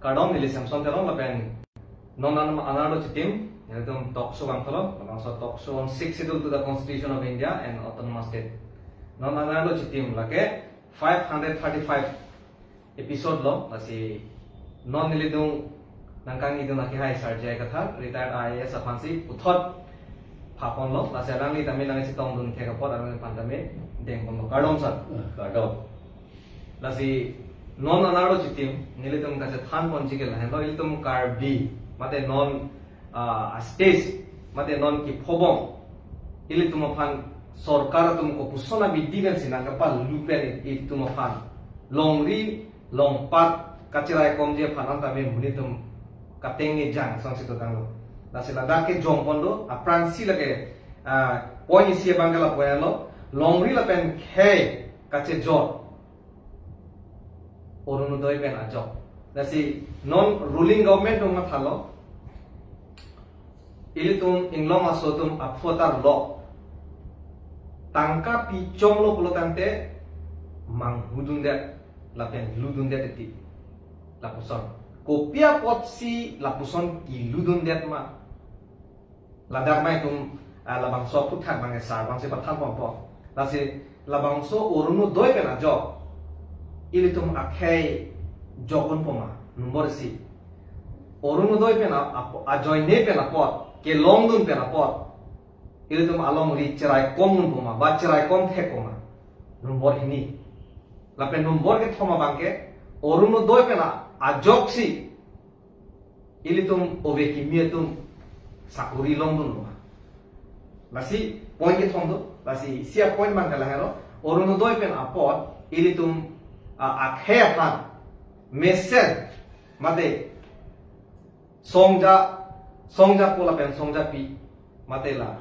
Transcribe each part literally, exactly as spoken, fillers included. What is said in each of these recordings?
Kardom, neli Samson Teron lapen non an-, anarlo chitim, nelitum talk show vangthulo, labangso talk show on Sixth Schedule to the Constitution of India and Autonomous State. Non anarlo chitim lake five hundred thirty-five episode lo, lasi non nelitum nangkangjidun akehai Sir J I Kathar, retired I A S aphansi puthot phaponlo, lasi alangli tame nangchetongdun thek apot alangliphan tame dengponlo. Kardom sir. Kardom. Lasi non anarlo chitim, nelitum kachethanponji ke lahenlo, ilitum Karbi, mate non, ah, stage, mate non kephobom, ilitum aphan sorkar atum kopuson abidi pensi nangkapalu pen ilitum aphan longri longpat kachiraikomji aphan an tame monit atum kateng ni jang song si dotanglo. Lasi ladak ke jongpon do, aphrangsi lake, ah, point isi abang ke lapu-an lo, longri lapen khei kachejor Orunodoi pen ajok. Lasi non ruling government atum mathalo, ilitum inglong aso atum aphu atar lo, tangka pichonglo pulo tangte manghudundet lapen ludundet eti. Lapuson. Kopi apotsi lapuson kiludundet ma? Ladak mai atum, ah, labangso aphuthak abang sar abangsi pathanponpo. Lasi labangso Orunodoi pen ajok ilitum akhei jok-unpo ma, nombor isi. Orunodoi pen a-, ap-, ajoine pen apot, kelongdun pen apot ilitum alongri chiraikom-unpo ma, ba chiraikom thekpo ma, nombor hini. Lapen nombor kethom abang ke, Orunodoi pen a-, ajoksi ilitum ove kimi atum sakori longdunlo ma? Lasi point kethom do, lasi isi apoint abang ke lahelo, Orunodoi pen apot ilitum, ah, akhei aphan mesen mate songja, songjapo lapen songjapi, mate la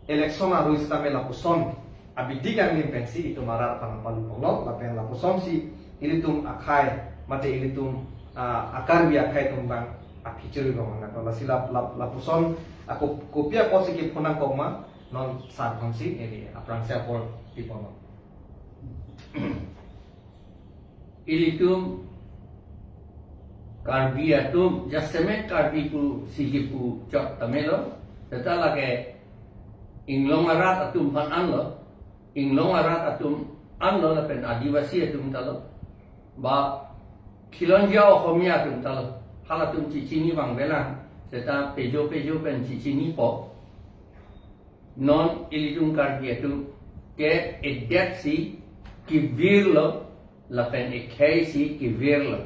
election arui sitame lapuson abidi kanglim pensi itum arat aphan palu ponlo, lapen lapusonsi ilitum akhei mate ilitum, ah, a-Karbi akhei atum abang aphi chirui rong nangkok. Lasi lap-, lap-, lapuson ako kopi apotsi kiphonangkok ma, non sar aphansi neli aphrangsi apor piponlo. Ilitum Karbi atum, jasemet Karbi pusi kipu chot tame lo, seta lake inglong arat atum aphan anlo, inglong arat atum anlo lapen Adivasi atum ta lo, ba khilonjia Ohomia atum ta lo, halatum chechini abang belang, seta pejo pejo pen chechinipo. Non ilitum Karbi atum ke edet si kevirlo, lapen ekhei si kevirlo.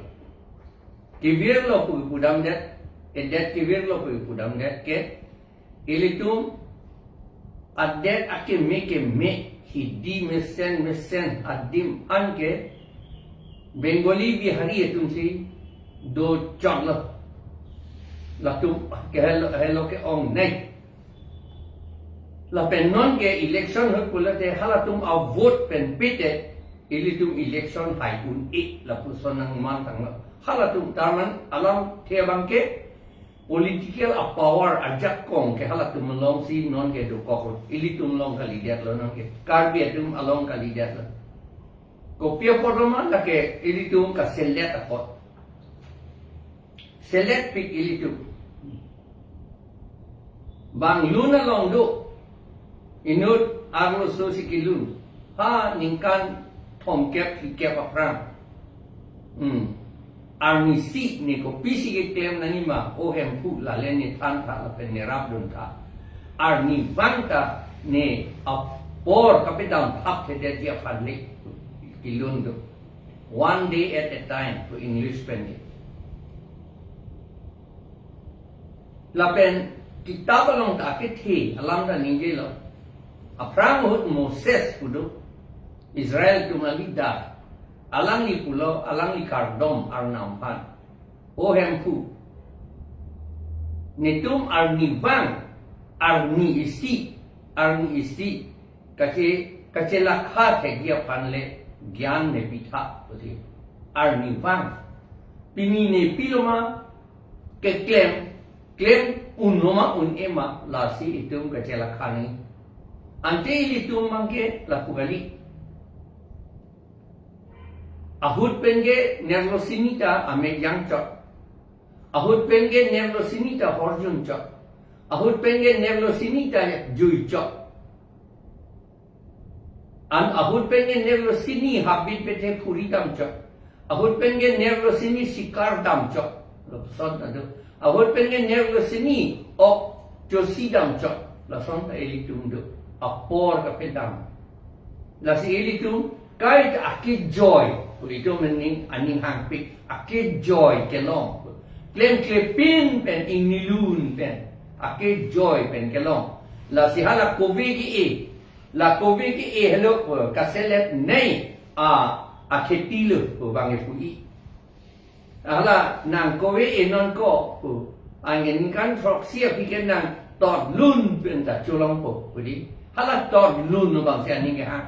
Kevirlo pu kepudamdet, edet kevirlo pu kepudamdet ke, ilitum adet akeme keme, hidi mesen mesen adim an ke Bengali Bihari atumsi dochoklo. Latum ke helo, helo ke-ongnei. Lapen non ke election ahut pulote halatum avote pen pite ilitum election hai un-e lapuson nangmantanglo. Halatum taman alamthe abang ke political a-power ajakong ke halatum alongsi non ke dokok ahut. Ilitum along kalidetlo non ke. Karbi atum along kalidetlo. Kopi apot lo ma lake ilitum kaselet apot. Selet pik ilitum. Bang lun along do. Inut arloso si kelun. Ha ningkan thomkep phlikep aphrang. Hmm. Arnisi ne kopisi keklem nangji ma, O Hemphu, lale ne thantha lapen ne rapduntha. Arnivang ta ne apor kapedamthapthedetji aphan le kelun do. One day at a time pu English pen ke. Lapen kitap along ta kethe alam ta ningjelo. Aphrang ahut Moses pu do, Israel atum a-leader. Alangli pulo, alangli kardom Arnam aphan, O Hemphu, netum arnivang, arni isi, arni isi kache, kachelakha thekji aphan le gyan nepitha pusi. Arnivang. Pini nepilo ma, keklem, klem unlo ma un-e ma, lasi itum kachelakha nangji. Ante ilitum abang ke lapu kali. Ahut pen ke nerlo sini ta amek jangchot. Ahut pen ke nerlo sini ta horjun chok. Ahut pen ke nerlo sini ta jui chok. An ahut pen ke nerlo sini habit pete phuri dam chok. Ahut pen ke nerlo sini sikar dam chok. Lapuson ta do. Ahut pen ke nerlo sini ok chosi dam chok. Lason ta ilitum do. Apor kapedam. Lasi ilitum kaita akejoi. Ilitum aning, aning hangpik. Akejoi kelong. Klemklepin pen ingnilun pen. Akejoi pen kelong. Lasi hala kove ke-e. La kove ke-e helo, eh, kaselet nei, a, akheti lo, pu bang e pu-i. Hala nang kove e non ko, pu. Aningkan throksi aphi ke nang totlun pen ta cholongpo, pu di. Hala totlun lo bang si aning ke ha.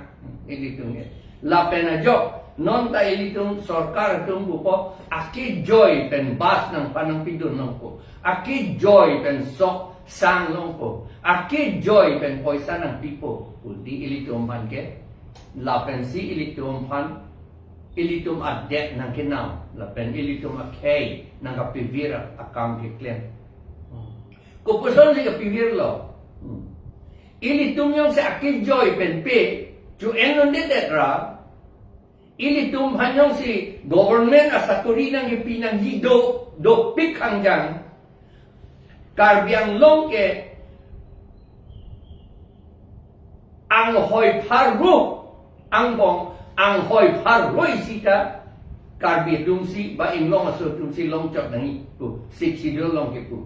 Ilitum ke. Lapen ajok, non ta ilitum sorkar atum pupo, akejoi pen bas nangphan nangpidun longpo. Akejoi pen sok sang longpo. Akejoi pen poisa nangpipo. Pu di ilitum aphan ke. Lapensi ilitum aphan, ilitum adet nangkenam. Lapen ilitum akhei nangkapivir akam keklem. Kopuson si kapivir lo. Hmm. Ilitum jongsi akejoi pen pe, chu en non dedet ra. Ilitum aphan jongsi government asakori nangkepi nangji do, dopik khangjang. Karbi Anglong ke anghoi pharo, angbong anghoi pharo isi ta Karbi atumsi, ba inglong aso atumsi long chok nangji pu, Sixth Schedule along kepu.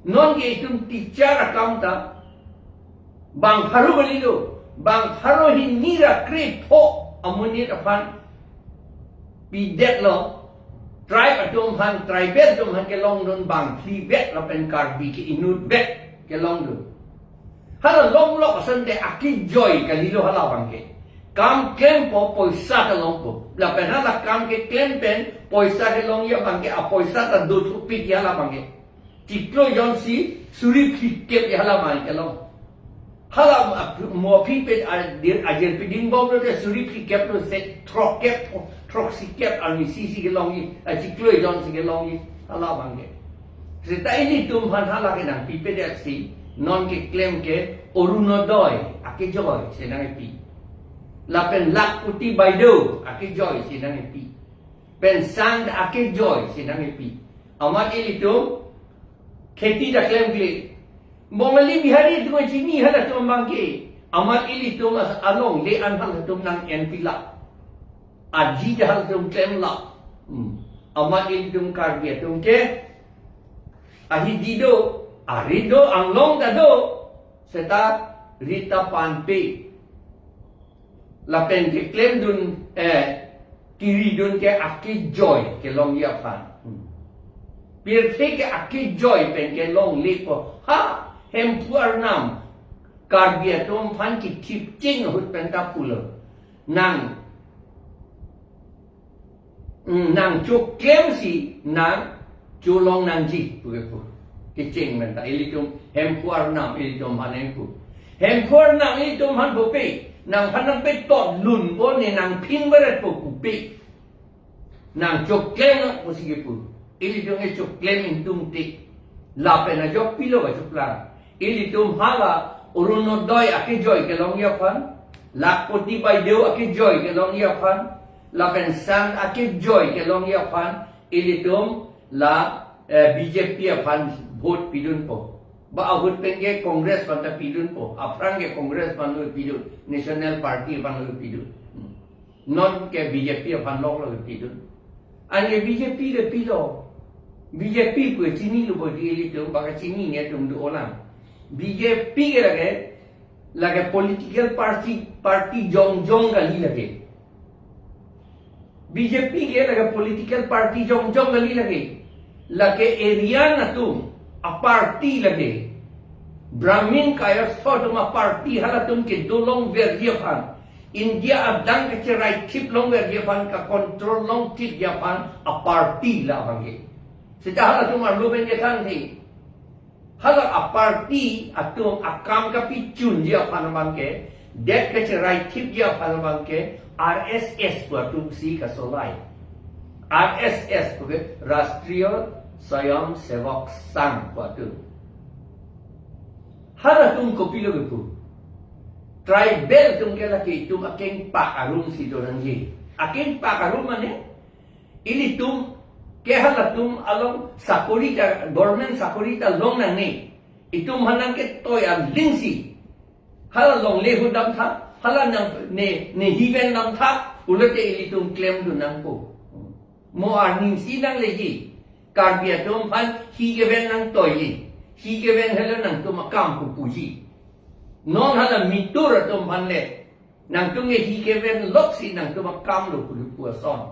Non ke itum teacher akam ta bang pharo kalilo, bang pharo hini ra krepho amonit aphan pidet lo, tribe atum aphan, tribal atum aphan kelongdun bang phli vet lapen Karbi ke inut vet kelongdun. Hala longlok ason te akejoi kalilo hala bang ke. Kam klempo poisa ta longpo. Lapen hala kam keklem pen poisa kelongji abang ke, apoisa ta dothupik hala bang ke. Chiklo jonsi suri phlikep hala bang kelong. Hala ap-, mo aphi pen adir, ajir piding bom lo te suri phlikep lo se throkkep, throksi kep arni sisi kelongji, a chiklo jonsi kelongji, hala bang ke. Seta ilitum aphan hala ke nangpipedet si, non keklem ke Orunodoi akejoi si nangpi. Lapen Lakhpati Baideo akejoi si nangpi. Pen sang akejoi si nangpi. Amat ilitum kheti ta klemkle. Bongali Bihari atum chini halatum bang ke. Amat ilitum as alongle an halatum nang-en pila. Aji ta halatum klem la. Hmm. Amat ilitum Karbi atum ke ahi di do, ari do, anglong ta do. Seta rit ta panpe. Lapen keklemdun, eh, kiridun ke akejoi kelongji aphan. Hmm. Pirthe ke akejoi pen kelongle ko. Ha, Hemphu Arnam Karbi atum aphan kithip ching ahut pen ta pulo. Nang, mm, nang choklem si nang cholong nangji, pu ke pu. Kecheng pen ta ilitum Hemphu Arnam ilitum aphan pu. Hemphu Arnam ilitum aphan pupe, nangphan nangpetotlunpo ne nangphin beretpo pupe. Nang choklem nang pusi kepu. Ilitum ke choklem ingtungte. Lapen ajok pilo kachoklang. Ilitum hala Orunodoi akejoi kelongji aphan, Lakhpati Baideo akejoi kelongji aphan, lapen sang akejoi kelongji aphan, ilitum la, eh, B J P aphan vote pidunpo. Ba ahut pen ke Congress aphan ta pidunpo. Aphrang ke Congress aphan lo pidun. National Party aphan lo pidun. Hmm. Non ke B J P aphan lok lo pidun. Anke B J P le pilo. B J P pu chinilo bo di ilitum, baka chinine atum do-olang. B J P ke lake, lake political party, party jongjong kali lake. B J P ke lake political party jongjong kali lake. Lake Aryan atum aparty lake. Brahmin kayastha atum aparty, halatum kedolongverji aphan, India adang kacheraithip longverji aphan, kacontrol longthipji aphan aparty la abang ke. Seta halatum arlo pen ke thangthe. Hala aparty atum akam kapichunji aphan abang ke, det kacheraithipji aphan abang ke, R S S pu atum si kasolai. R S S pu ke Rashtriya Swayamsevak Sangh pu atum. Halatum kopilo kepu. Tribal atum ke lake itum akengpak arum si do nangji. Akengpak arum mane ilitum ke halatum along sakori ta, government sakori ta long nangne. Itum aphan nangketoi aling si hala longle ahut damtha, hala nang ne, ne hiven damtha, pulote ilitum klemdun nangpo. Mo arni si nangleji, Karbi atum aphan hi keven nangtoiji, hi keven helo nangtum akam pu puji. Non hala mitur atum aphan le, nangtum ke hi keven lok si nangtum akam lo pu pu ason.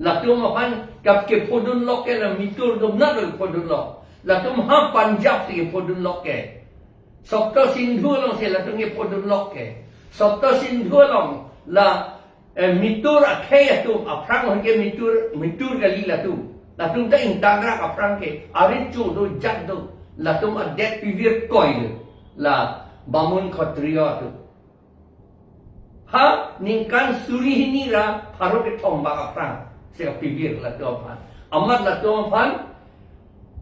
Latum aphan kap kephodun lok ke la mitur atum nat lo kephodun lok. Latum ha Punjab si kephodun lok ke. Saptasindhu along si latum kephodun lok ke. Saptasindhu along la, eh, mitur akhei atum, aphrang ahut ke mitur, mitur kali latum. Latum ta ingtangrak aphrang ke, arit cho do, jat do. Latum adet pivirkoi do. La Bamun Khatriya atum. Ha, ningkan suri hini ra pharo kethom bak aphrang si kapivir latum aphan. Amat latum aphan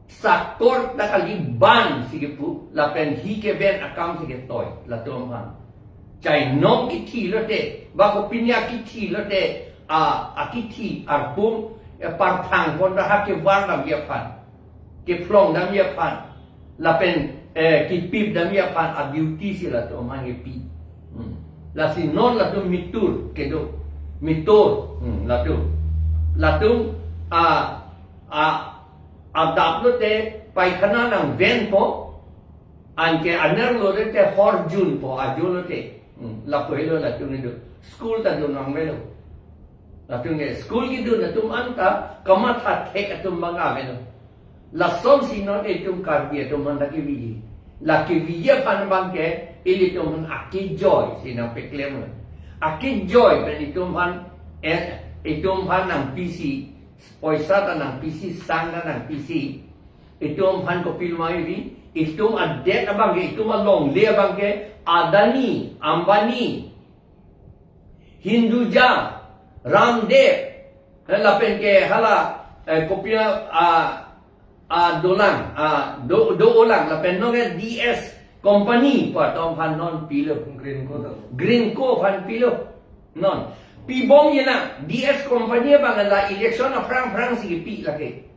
sakor ta kali, ban si kepu, lapen hi keven akam si ketoi latum aphan. Chainong kithi lote, ba kopinya kithi lote, a, akithi arpum, ya, parphang pon ra ha kevar damji aphan, kephlong damji aphan, lapen, eh, kipip damji aphan a-duty si latum aphan kepi. Hmm. Lasi non latum mitur kedo. Mitur. Hmm, latum. Latum, a, a, adap lote paikhana nangvenpo, anke anerlo lote hor junpo, ajo lote. Hmm, lapu helo latum kedo. School ta dun nangvelo. Latum ke school kedun atum anta kamatha thek atum abang avelo. Lasonsi non itum Karbi atum aphan ta keviji. La keviji aphan abang ke ilitum aphan akejoi si nangpeklemlo. Akejoi pen itum aphan, eh, itum aphan nangpisi, poisa ta nangpisi, sang ta nangpisi. Itum aphan kopilma ivi, itum adet abang ke, itum alongle abang ke, Adani, Ambani, Hinduja, Ramdev, eh, lapen ke hala, eh, kopi a, a, a dolang, a do, do-olang, lapen non ke D S Company pu atum aphan non pilo. Greenko to. Greenko aphan pilo. Non. Pibomji na, D S Company abang la election aphrang aphrang si kepi lake.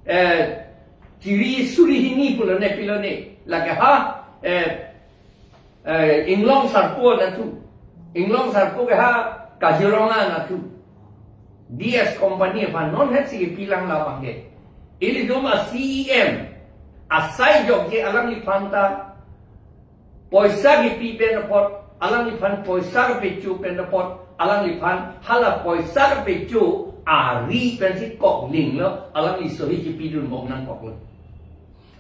Eh, chiri suri hini pulo ne pilo ne. Lake ha, eh, eh, Inglong Sarpo nathu. Inglong Sarpo ke ha Kaziranga nathu. D S Company aphan non het si kepilang labang ke. Ilitum a-C E M asai jokje alangliphan ta poisa kepi pen apot, alangliphan poisa kepecho pen apot, alangliphan hala poisa kepecho ari pensi koklinglo, alangli sohi kepidunbom nangkoklo.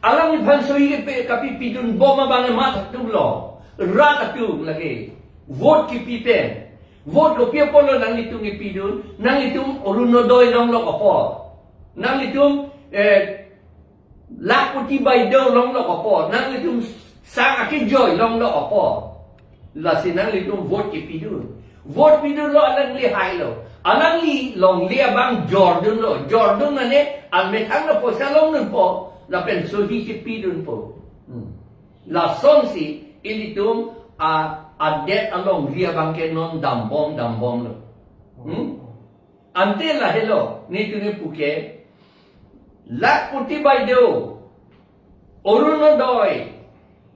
Alangliphan sohi kepi, kapipidunbom abang emat atum lo. Rat atum lake. Vote kepi pen. Vote kopi apotlo nanglitum kepidun? Nanglitum Orunodoi longlok apot. Nanglitum, eh, Lakhpati Baideo longlok apot. Nanglitum sang akejoi longlok apot. Lasi nanglitum vote kepidun. Vote pidunlo, alangli hailo. Alangli longle abang jordunlo. Jordun mane almethang lo poisa longdunpo, lapen sohi kepidunpo. Hmm. Lasonsi ilitum a, adet alongri abang ke non dambom dambomlo. Hmm? Ante lahelo, netum kepu ke, Lakhpati Baideo, Orunodoi,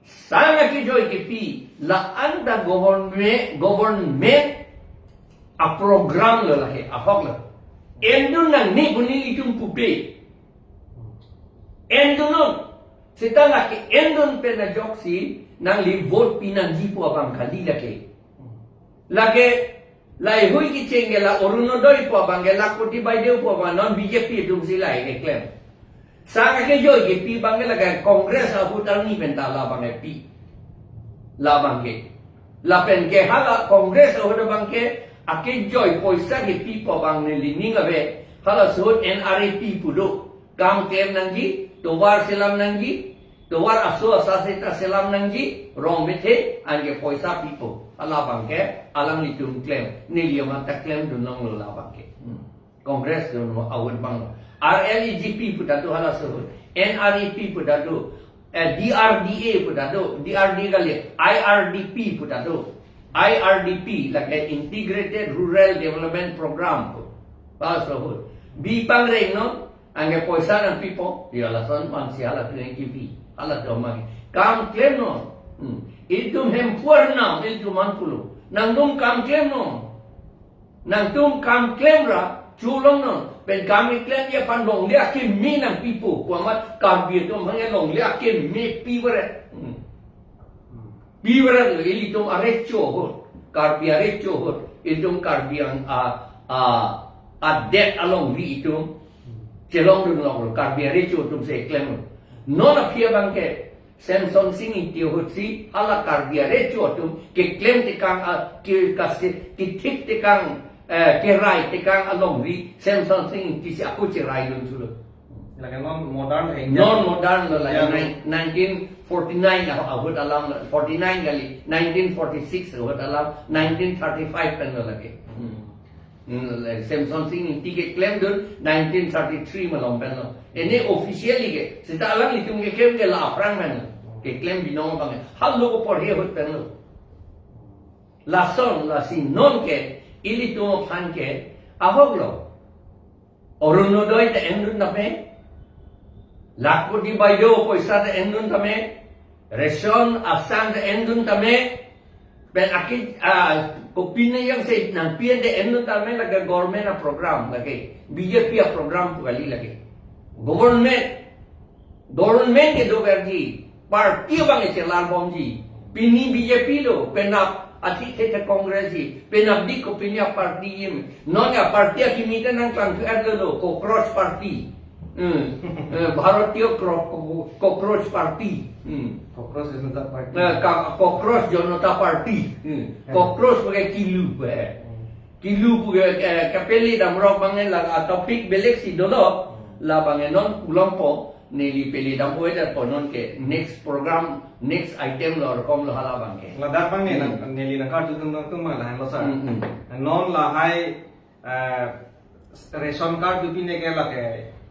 sang akejoi kepi, la-an ta government, government a-program lo lake, ahok lo. Endun nangne pu nelitum pupe. Endunnon. Seta lake endun pen ajoksi nangli vote pi nangji pu abang kali lake. Lake, laheihui kecheng ke la Orunodoi pu abang ke, Lakhpati Baideo pu abang, non B J P atum si lahei keklem. Sang akejoi kepi abang ke lake Congress ahut arni pen ta labang kepi. Labang ke. Lapen ke hala Congress ahut abang ke akejoi poisa kepi pu abang neli ning ave. Hala ahut N R E P pu do. Kam klem nangji, tovar selam nangji, tovar aso asa seta selam nangji, rong methe, anke poisa pipo. Halabang ke alanglitum klem, neli amat ta klemdun longlo labang ke. Hmm. Congress atum ahut abang. R L E G P pu ta do halaso ahut. N R E P pu ta do. Eh, D R D A pu ta do. D R D A kali. I R D P pu ta do. I R D P lake Integrated Rural Development Program pu. Halaso ahut. Bi pangreng non. Anke poisa nangpipo, ya lason man si hala tu nangkipi, hala tu amang. Kam klem non. Hmm. Ilitum hemphu arnam, ilitum an pulo. Nangtum kam klem non. Nangtum kam klem ra, chulong non. Pen kam klem ya pen longle akeme nangpipo. Pu amat Karbi atum aphan longle akeme pi beret. Hmm. Pi beret lo, ilitum arecho ahut, Karbi arecho ahut, ilitum Karbi ang a, a, adet alongri itum chelongdun longlo, Karbi arecho atum si klem. Non aphi abangke, Semson Sing Ingti ahut si, hala Karbi arecho atum, keklem tekang, a, ke, kase, kethik tekang, eh, kerai tekang alongri, Semson Sing Ingti si ako cheraidun thulo. Lake non modern hai. Non modern lo lake. Ya. Nine-, nineteen forty-nine ah-, ahut alam lo, forty-nine kali, nineteen forty-six ahut alam, nineteen thirty-five pen lo lake. Hmm. Hmm, lake Semson Sing Ingti keklemdun nineteen thirty-three malom pen lo. Ini officially ke, seta alanglitum keklem ke la aphrang pen lo. Keklem binong abang ke. Halo ko porhe ahut pen lo. Lason, lasi non ke, ilitum aphan ke, ahok lo. Orunodoi ta endun tame. Lakhpati Baideo poisa ta endun tame. Ration asan ta endun tame. Pen aki, ah, kopine yang se nangpi-en ta endun tame lake government a program lake. B J P a program pu kali lake. Government. Government kedo verji, party abang chelar bomji. Pini B J P lo, penap athithe ta Congress ji, penap dik kopine party ji. Non ya party akimi ta nangklang thu at lo, Cockroach Party. Hmm. Eh, Bharatiya Cro-, Co-, Cockroach Party. Hmm. Cockroach Janata Party. Eh, ka-, Cockroach Janata Party. Hmm. Eh. Cockroach pakai kilu, eh. Hmm. Kilu pu ke, eh, kapeli damrok abang ke la, ah, topic belek si dolo. Hmm. La abang ke non pulo po, neli peli dampo eder po non ke next program, next item lo rokom lo hala abang ke. Ladak abang ne, hmm, nang, neli nangkarju tung tung tung abang lahenlo sir. Hmm, hmm. Non lahai, eh, ration card tu pine ke lake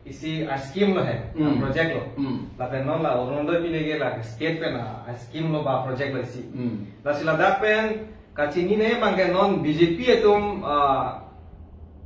isi a scheme lo he, hmm, project lo. Hmm. Lapen non la Orunodoi pine ke lake state pen a scheme lo ba project lo isi. Hmm. Lasi ladak pen kachinine abang ke non B J P atum, ah,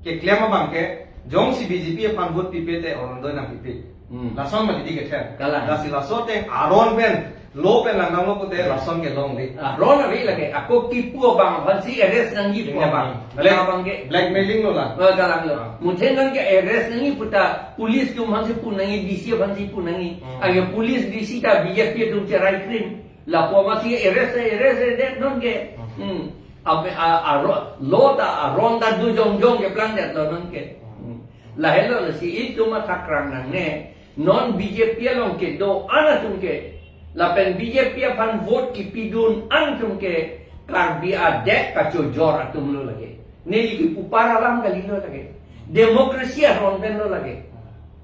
keklem abang ke, jongsi B J P aphan vote pipe te Orunodoi nangpipe. Hmm. Lason ma didi kethe. Kalang. Lasi laso ateng aron pen, lo pen langdamlo pute lason kelongle. Aron ave lake, ako kipu abang aphan si arrest nangji pu abang. Black-, abang ke blackmailing lo la. Eh, kalang lo. Ah. Muthe non ke arrest nangji pu ta, police atum aphan si pu nangji, D C aphan si pu nangji. Hmm. Anke police D C ta B J P atum cherai krim. Lapu amat si arrest, arrest, arrest non ke. Hmm. Ape, a, a, ro-, lo ta, aron ta do jongjong keplang det lo non ke. Hmm. Lahelo lasi itum mathakrang nangne. Non B J P along kedo-an atum ke. Lapen B J P aphan vote kipidun-an atum ke. Karbi adet kachojor atum lo lake. Neli kipu para alam kali lo lake. Democracy aron pen lo lake.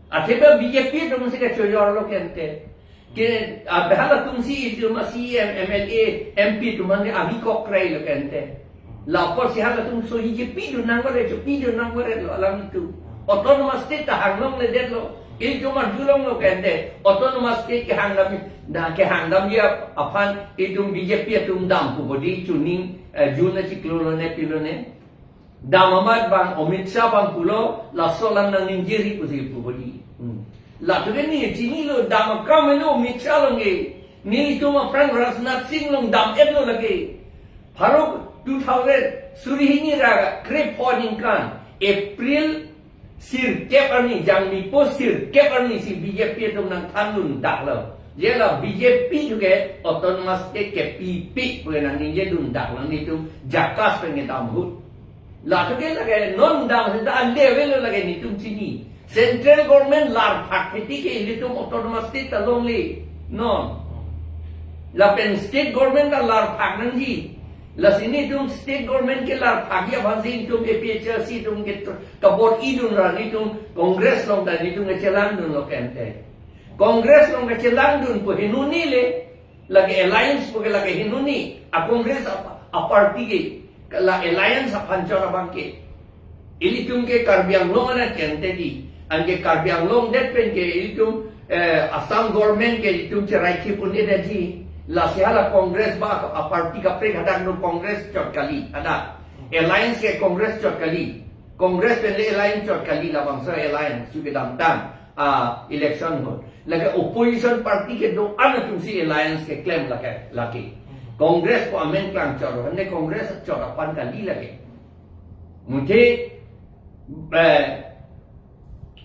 Athema B J P atum si kachojor lo ke ante. Ke, ah, halatum si, itum a C E M, M L A, M P atum aphan ke avi kok krai lo ke ante. Lapu si halatum so hi je pidun nangkok re, cho pidun nangkok re lo alam itum. Autonomous state ta hanglongle det lo. Itum arjulong lo ke ante. Autonomous state kehangdam, na kehangdamji aphan itum B J P atum dam pu bodi chuning, eh, June achiklo lone pilone. Dam amat abang Amit Shah abang pulo, laso alam nangningje ri pusi pu bodi. Hmm. Latum ke ne chinilo dam akam lo Amit Shah along ke. Nelitum aphrang Rajnath Singh along dam-et lo lake. Pharo two thousand suri hini ra krepho ningkan April sirkep arni, Jangmipo sirkep arni si B J P atum nangthandun dak lo. Je la B J P tu ke autonomous state kepipe pu nangningje dun dak lo, nelitum JACAS pen kedam ahut. Latum ke lake non dam seta ande avelo lake nelitum chini. Central government larphak keti ke ilitum autonomous state ta longle. Non. Lapen state government ta larphak nangji. Lasi nelitum state government ke larphakji aphan si nelitum A P H L C atum ke tr-, kabor-idun ra nelitum Congress along ta nelitum kechelangdun lo ke ante. Congress along kechelangdun pu henoni le. Lake alliance pu ke lake henoni, a Congress a, a party ke, la alliance aphan chot abang ke. Ilitum ke Karbi Anglong anak kente di. Anke Karbi Anglong det pen ke ilitum, eh, Assam government ke ilitum cherai kip un-e detji. Lasi hala Congress ba a party kaprek hadak no Congress chot kali. Hadak. Alliance ke Congress chot kali. Congress pen le alliance chot kali, labangso alliance su kedamtang, ah, election ahut. Lake opposition party kedo-an atumsi alliance keklem lake, lake. Congress ko amen klang chot, hande Congress chot aphan kali lake. Muthe, eh,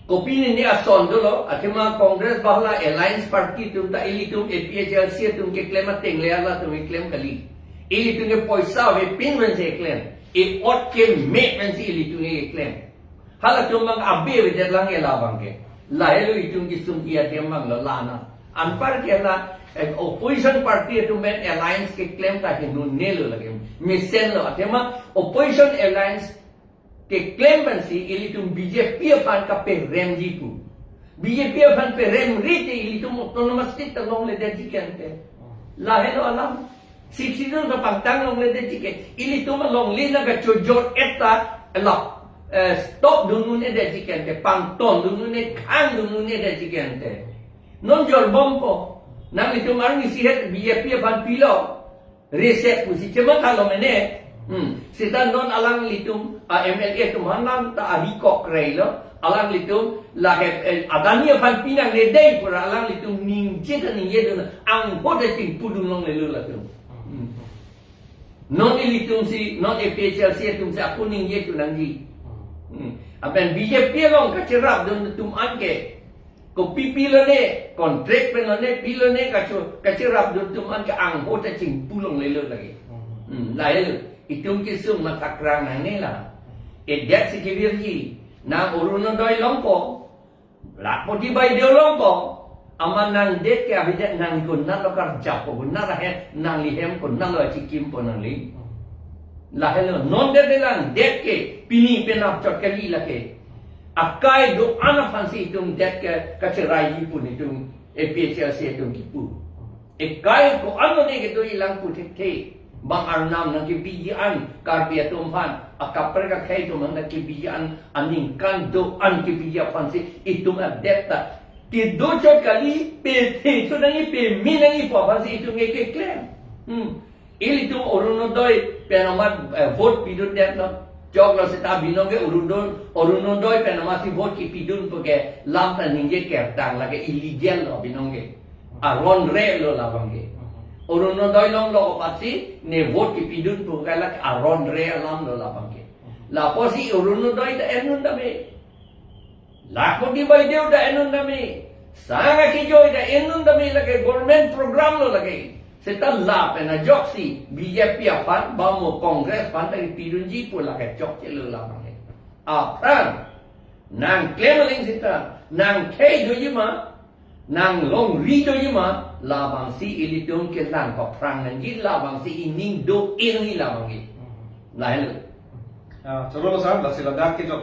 kopine ne ason dolo, athema Congress ba hala alliance party atum ta ilitum A P H L C atum keklem ateng le halatum keklem kali. Ilitum ke poisa avepin pensi keklem. E-ot keme pensi ilitum keklem. Halatum abang abe avedet lang e labang ke. Lahelo itum kesung i adim abang lo lana. Anpar ke la, eh, opposition party atum pen alliance keklem ta hindu ne lo lake. Mesen lo, athema opposition alliance keklem pensi ilitum B J P aphan kaperemji pu. B J P aphan peremre te ilitum autonomous state ta longledetji kente. Lahelo alam. Sixth Schedule ta pangtang longledetji ke. Ilitum alongle nangkachojor-et ta la, eh, stop dun un-edetji kente. Pangton dun un-e, khang dun un-edetji kente. Non jorbompo. Nanglitum arni sihet B J P aphan pilo. Reset pusi chematha lo mene. Hmm. Seta non alanglitum, a M L A atum hanam ta ari kok rei lo. Alanglitum lake, eh, Adani aphan pinangledetji pura alanglitum ningje ta ningje dun, angho ta chingpu dun longlelo latum. Hmm. Non ilitumsi, non A P H L C atumsi ako ningje tu nangji. Hmm. Lapen B J P along kacherap dun atum anke. Kopi pilone, contract penlone, pilone kacho, kacherap dun atum anke angho ta chingpu longlelo lake. Hmm, lahelo. Itum kesung mathakrang nangne la. Edet si kevirji, nang Orunodoi longpo, Lakhpati Baideo longpo, amat nangdet ke avedet nang konatlo karjappo, konat ahem, nanglihem konatlo achikimpo nangli. Lahelo, non det lang, det ke, pini penap chot kali lake. Akai do-an aphansi itum det ke, kacheraiji pu netum, A P H L C atum kipu. Ekai ko-an ne kedo-i lang pu thekthe. Bang arnam nangkebiji an, Karbi atum aphan, akaprek akhei atum aphan nangkebiji an, aningkan do-an kebiji aphansi, itum adet ta. Kedo chot kali, pethe chot nangji, peme nangji pu aphansi itum ke keklem. Hmm. Ilitum Orunodoi pen amat, eh, vote pidundetlo. Choklo seta binong ke Orunodoi, Orunodoi pen amatsi vote kipidun pu ke lam ta ningje kertang lake illegal lo binong ke. Aron re lo labang ke. Orunodoi longlo apotsi ne vote kipidun pu ke lake aron re alam lo labang ke. Lapusi Orunodoi ta en un tame. Lakhpati Baideo ta en un tame. Sanga kijoi ta en un tame lake government program lo lake. Seta lapen ajoksi B J P aphan, ba mo Congress aphan ta kipidunji pu lake chokche lo labang ke. Aphrang, nangklem aling seta, nangkhei doji ma, nanglongri doji ma, labangsi ilitum kelang paphrang nangji, labangsi ining do-i nangji labang ke. Lahelo. Ah, choro lo sir, lasi ladak kejok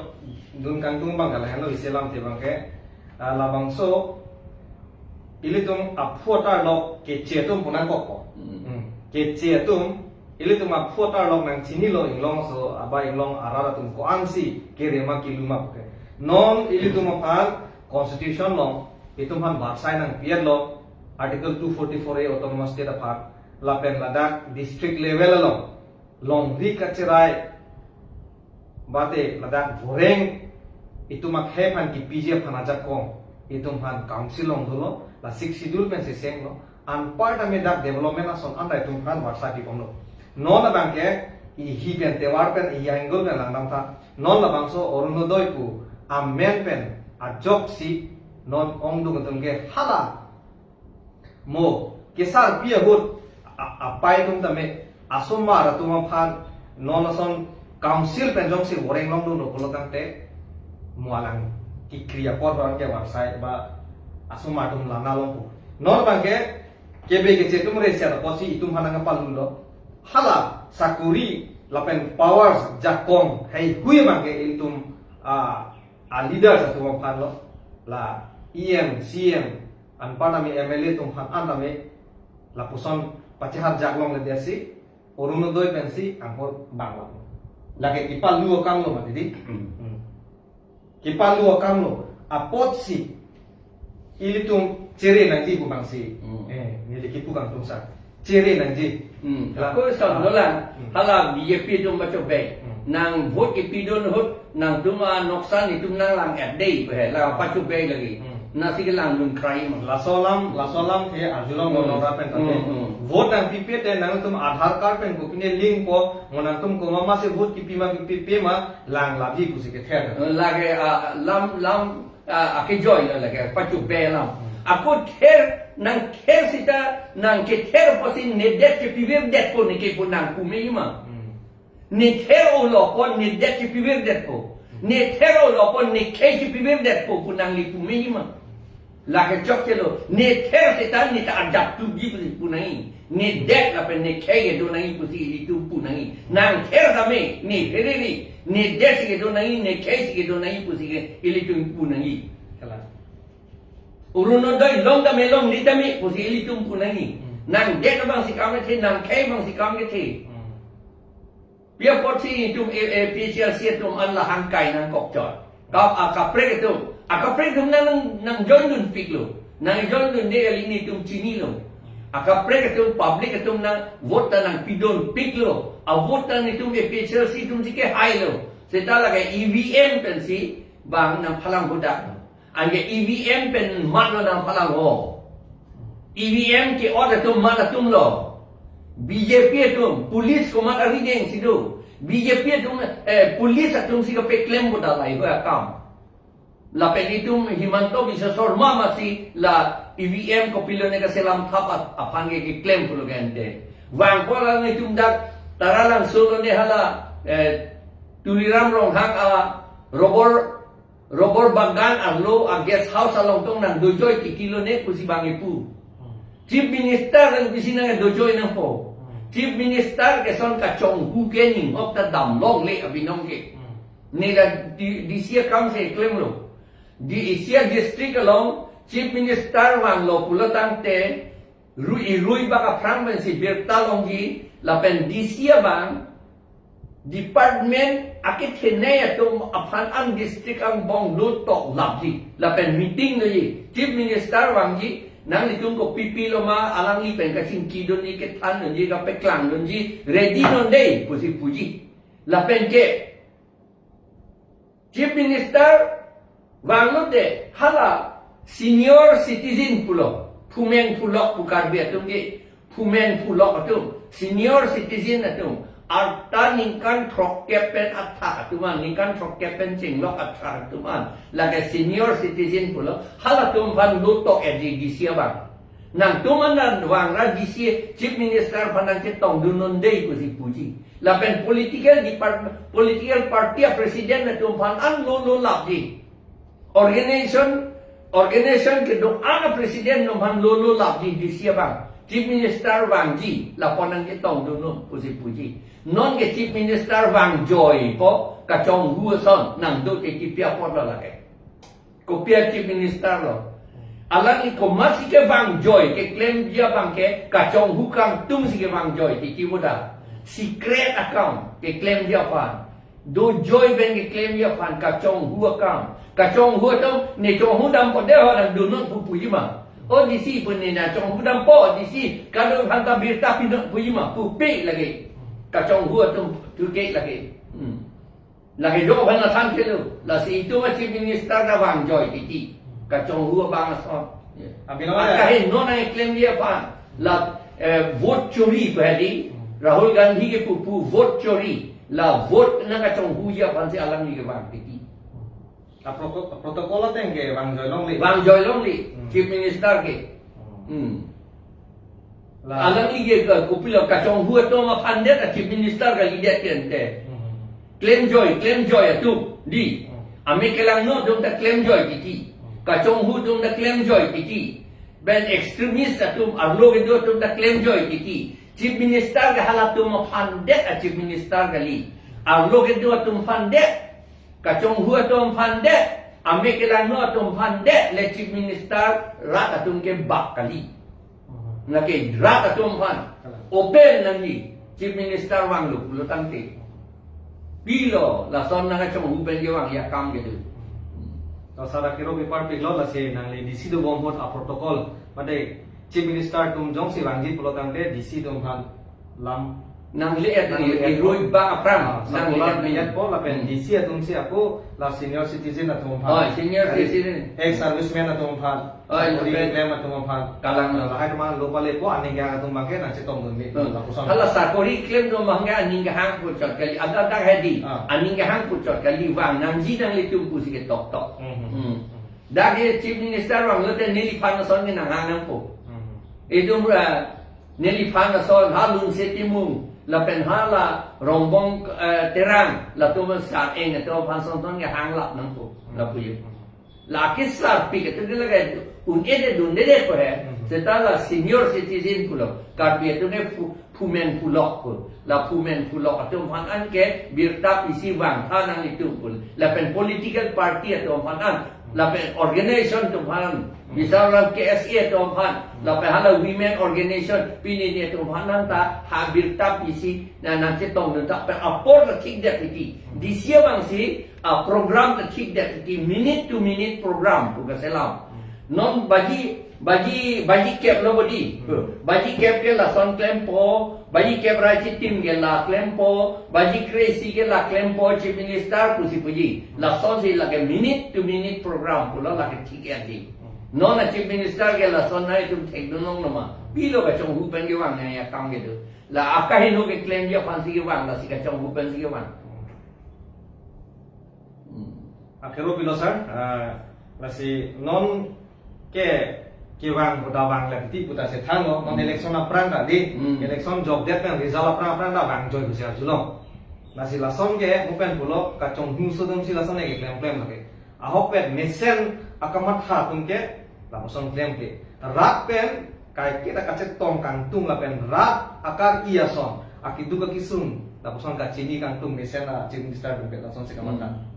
dun kangtung abang ke lahelo isi alamthe abang ke. Ah, labangso ilitum aphu atarlok keche atum pu nangkokpo. Hmm. Hmm. Keche atum, ilitum aphu atarlok nangchinilo inglongso, aba inglong arat atum ko-ansi kere ma kilu ma pu ke. Non ilitum aphan constitution along itum aphan varsai nangpi-etlo, Article two forty-four A autonomous state aphan, lapen ladak district level along longri kacherai, bate ladak voreng itum akhei aphan kipiji aphan ajakong itum aphan council along dolo, la Sixth Schedule pensi senglo, anpar tame dak development ason anta itum aphan varsai pibomlo. Non abang ke ihi pen tovar pen ihi angle pen langdamtha. Non labangso Orunodoi pu amen pen ajoksi non ongdung atum ke hala mo kesarpi ahut a-, apai atum tame asomar atum aphan non ason council pen jongsi voreng longdunlo pulo tangte mo alang kekri apor abang ke varsai ba asomar atum lana longpo. Non abang ke kebe keche atum reset apotsi itum aphan nangpalulo. Hala sakori lapen powers jakong heihui abang ke ilitum, ah, a leaders atum aphan lo, la E M, C M, anpar tame M L A atum aphan an tame lapuson pachehar jak longledetsi Orunodoi pensi anghor bang lo. Lake kipalu akam lo mati di. Hmm. Kipalu akam lo. Apotsi ilitum chere nangji pu bangsi. Hmm. Eh, neli kipu kangtung sa. Chere nangji. Hmm. La. Ako son dolang. Hmm. Hala B J P atum pachobe. Hmm. Nang vote kipidun ahut nangtum anoksan itum nanglang-et dei pu he. La pachobe lagi. Hmm. Nasi kelangdun krai ma. Laso alam, laso alam ke arjulong Hmm. Monora pen kate. Hmm, hmm. Vote nangpipe te nangtum Aadhaar card pen kopine link po, mo nangtum komat ma si vote kipi ma kipipe ma, lang labi pusi kether. Eh, lake, ah, lam, lam, ah, akejoi la lake, pachobe alam. Hmm. Ako ther, nangther seta, nangkether apotsi nedet kepivirdetpo neke pu nangpu meji ma. Hmm. Nether-olo apot nedet kepivirdetpo. Nether-olo apot nekhei kepivirdetpo pu nangli pu meji ma. Lake chokchelo, nether seta neta ajat tuji pusi pu nangji. Nedet lapen nekhei kedo nangji pusi ilitum pu nangji. Nangther tame, nephere ri, nedet si kedo nangji, nekhei si kedo nangji pusi ke ilitum pu nangji. Kalang. Orunodoi long tame longle tame pusi ilitum pu nangji. Hmm. Nangdet abangsi kam kethe, nangkhei abangsi kam kethe. Hmm. Pi apotsi itum A, A P H L C atum an la hangkai nangkokchot. Kap akaprek atum. Akaprek atum nang, nang, nangjoindunpiklo. Nangjoindunde kali nelitum chinilo. Akaprek atum public atum nang vote ta nangpidunpiklo. A vote ta nelitum A P H L C atum si kehailo. Seta lake E V M pensi bang nangphalang budak. Anke E V M pen mat lo nangphalang ho. E V M ke-ot atum mat atum lo. B J P atum, police komat arideng si do. B J P atum, eh, police atum si kapeklem bo dalai ho akam. Lapen itum Himanta Biswa Sarma masi la E V M kopilo ne kaselam thap ap-, aphan ke keklem pulo gente. Vangpo la nelitum dak Taralangso lo ne hala, eh, Tuliram Ronghang a rubber Rubber bagan arlo a guest house along tong nangdojoi titi lo ne pusi bang ipu. Hmm. Chief Minister nang pisi nangdojoi nangpo. Hmm. Chief Minister ke son kachonghu ke ninghok ta damlongle abinong ke. Hmm. Ne la D-, D C akam si klemlo. D C a district along Chief Minister vanglo pulo tangte, ru-, irui bak aphrang pensi birta longji, lapen D C abang, department akethenei atum aphan an district angbong lo tok lapji, lapen meeting doji, Chief Minister vangji, nanglitum kopi pilo ma, alangli pen kachingkidunji, kethandunji, kapeklangdunji, ready non dei, pusi puji. Lapen ke, Chief Minister vanglote hala senior citizen pulo, phumeng phulok pu Karbi atum ke, phumeng phulok atum, senior citizen atum, arta ningkan throkkep pen athak atum an, ningkan throkkep pen chenglok athak atum an, lake senior citizen pulo, halatum aphan lo tok-etji D C abang. Nangtum an vangra D C Chief Minister aphan nangchetongdun non dei pusi puji. Lapen political department, political party a president atum aphan an lo lo lapji. Organization, organization kedo-an a president atum aphan lo lo lapji D C abang. Chief Minister vangji, lapu an nangchetongdun non pusi puji. Non ke Chief Minister vangjoipo, kachonghu ason, nangdo te kipi apot lo lake. Kopi a Chief Minister lo. Alangli komatsi kevangjoi, keklemji abang ke, kachonghu kangtung si kevangjoi, titi boda. Secret akam, keklemji aphan. Dojoi pen keklemji aphan, kachonghu akam. Kachonghu atum, ne chonghu dampo de ho nangdun non pu puji ma. O D C pu ne nangchonghu dampo, D C kadokave aphan ta birta pi non puji ma, pupe lake. Kachonghu atum, thurke lake. Hmm. Lake jo aphan nathan kelo, lasi itum a Chief Minister ta vangjoi titi. Kachonghu abang ason. Ya. Abinong ya. Akahin non nangklemji aphan. La, eh, vote chori pu hedi. Hmm. Rahul Gandhi ke pupu vote chori. La vote nangkachonghuji aphan si alangli kevang titi. A proto-, protocol ateng ke vangjoi longle. Vangjoi longle. Hmm. Chief Minister ke. Hmm. Hmm. La. Alangli ke ka kopilo kachonghu atum aphan det a Chief Minister kalidet ke ante. Hmm. Klemjoi, klemjoi atum di. Hmm. Ame kelangno atum ta klemjoi titi. Hmm. Kachonghu atum ta klemjoi titi. Ben extremist atum, arlo kedo atum ta klemjoi titi. Chief Minister ke halatum aphan det a Chief Minister kali. Arlo kedo atum aphan det. Kachonghu atum aphan det. Ame kelangno atum aphan det. Le Chief Minister rat atum ke bak kali. Lake rat atum aphan open nangji Chief Minister vanglo pulo tangte. Pilo, lason nangkachonghu pen kevang akam kedo. To sar akero pipar piklo, lasi nangli D C dobom ahut a-protocol, mate Chief Minister atum jongsi vangji pulo tangte D C atum aphan lam nangli-et, nangli-et, irui bang aphrang, ah, nangli-et, circular nangli-et po lapen, hmm, D C atum si ako la senior citizen atum aphan. Oh, senior, kali, citizen, ex-serviceman atum aphan. Oh, sakori, lapen, klem atum aphan. Kalang. Lahai atum aphan lo pale po, aning kehang atum abangke nangchetongdunde. Hmm. Lapuson. Hala sakori klemdun abangke aning kehang puchot kali, ada dak hedi. Ah. Aning kehang puchot kali, vang nangji nanglitum pusi ketoktok. Hmm. Hmm. Dak ke Chief Minister vanglote neliphan ason ke nanghang nangpo. Hmm. Itum ra neliphan ason, ha Lunse Timung, lapen hala Rongbong, eh, Terang, latum sa-eng atum aphan asonson ke hanglap nangpo, hmm, lapu yo. Hmm. La kisar pi ketu ke lake un-edet dundedet po he. Mhm. Seta la senior citizen pulo. Karbi atum ke phu-, phumen phulok pu. La phumen phulok atum aphan an ke birta pisi vangtha nanglitum pu. Lapen political party atum aphan an. Lapen organization atum aphan an. Mhm. Misal ram K S A atum aphan. Mhm. Lapen hala women organization pini ni atum aphan an ta ha birta pisi na nangchetongdun ta pen apor ta thikdet titi. Mhm. D C abang si a-program ta thikdet titi, minute to minute program pu kaselam. Hmm. Non baji, baji, baji kep lo bodi. Hmm. Baji kep ke lason klempo, baji kep ra chitim ke la klempo, baji kre-isi ke la klempo, Chief Minister pusi puji. Hmm. Lasonsi lake minute to minute program pulo lake thik-etji. Hmm. Non a-Chief Minister ke lason nangtum thekdun longlo ma. Pilo kachonghu pen kevang akam kedo. La akaheno keklemji aphansi kevang, lasi kachonghu pensi kevang. Hmm. Hmm. Akero pilo sar, ah, lasi non ke kevang puta vang lagi puta si thanlo, non, hmm, election aphrang ta di, hmm, election jokdet pen result aphrang aphrang ta vangjoipo si arjulong. Lasi lason ke mo pen pulo kachonghu sodom si lason ke klemklem lake. Ahok pen mesen akamatha atum ke lapuson klemkle. Rat pen kaike ta kachetong kangtung lapen rat akar-i ason, akeduk akesung lapuson kachini kangtung mesen a-Chief Minister atum ke lasonsi kamatha. Hmm.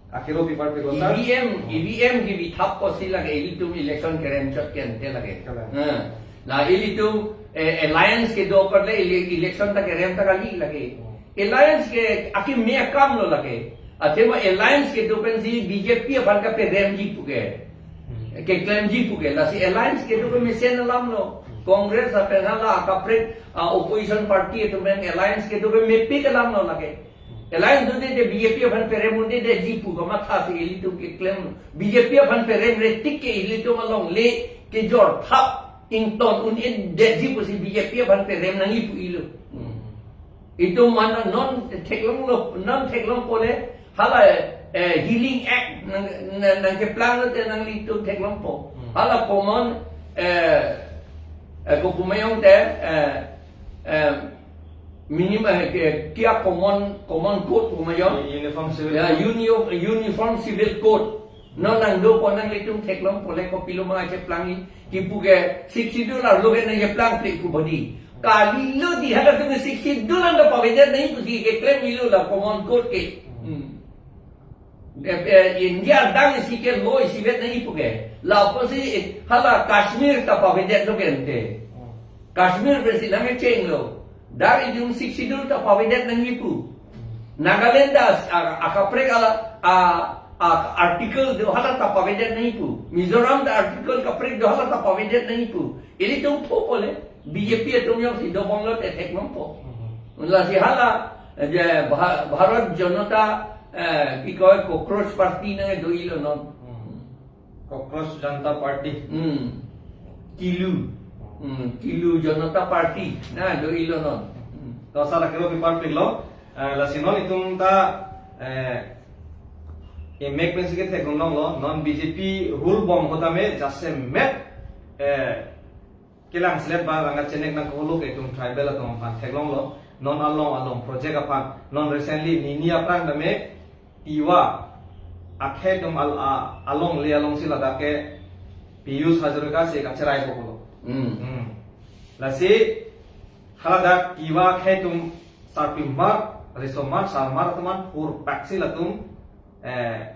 Akero pipar pilo sar. E V M, E V M kebithap pusi lake ilitum election kerem chot ke ante lake. Kalang. Ha. La ilitum, eh, alliance kedo apar le ele-, election ta kerem ta kali lake. Hmm. Alliance ke akeme akam lo lake. Athema alliance kedo pensi B J P aphan kaperemji puke. Hmm. Keklemji puke. Lasi alliance kedo ke mesen alam lo. Hmm. Congress lapen hala kaprek, ah, opposition party atum pen alliance kedo ke mepik alam lo lake. Alliance dunde de B J P aphan perem undedetji pu kamathasi ilitum keklem. B J P aphan peremre tik ke ilitum alongle kejor thap ington un-edetji pusi B J P aphan perem nangji pu ilo. Hmm. Itum mana non theklonglo, non theklong pole hala, eh, Healing Act nang, nang, nangkeplang lote nanglitum theklongpo. Hmm. Hala common, eh, eh, kopumayong te, eh, eh, minimum, eh, ke, kia common, common code kopumayong. Uniform Civil, ya, Code. Uni-, Uniform Civil Code. Non nangdopo nanglitum theklong pole kopilo ma cheplangji. Kipu ke Sixth Schedule arlo ke nangcheplangple pu bodi. Kalilo di halatum ke Sixth Schedule anta pavedet nangji pusi keklem ilo la common code ke. Hmm. Eh, eh, India adang isi ke law isivet nangji puke. Lapusi, eh, hala Kashmir ta pavedetlo ke ante. Hmm. Kashmir pensi nangkechenglo. Dak ilitum Sixth Schedule ta pavedet nangji pu. Nagaland ta, a, akaprek ala, a, a, article do hala ta pavedet nangji pu. Mizoram ta article kaprek do hala ta pavedet nangji pu. Ilitum phu pole, B J P atum jongsi dobom lote theklongpo. Mhm. Lasi hala, je Bha-, Bharat Janata, eh, ki koi, Cockroach Party nang do-ilo non. Mhm. Cockroach Janata Party. Hmm. Kilu. Hmm, Kilu Janata Party nang do-ilo non. Hmm. To sar akero pipar piklo, eh, lasi non itum ta, eh, emek pensi kethekdun longlo, non B J P rule bom ahut tame jasemet, eh, kelang selet ba langka chenek nangkolo ke itum tribal atum aphan theklonglo, non along along project aphan, non recently nini aphrang tame Tiwa akhei atum al-, a-, alongle alongsi ladak ke Piyush Hazarika si kacheraipo pulo. Hmm. Hmm. Lasi haladak Tiwa akhei atum sarpimar, risomar, sarmar atum an hurpaksi latum, eh,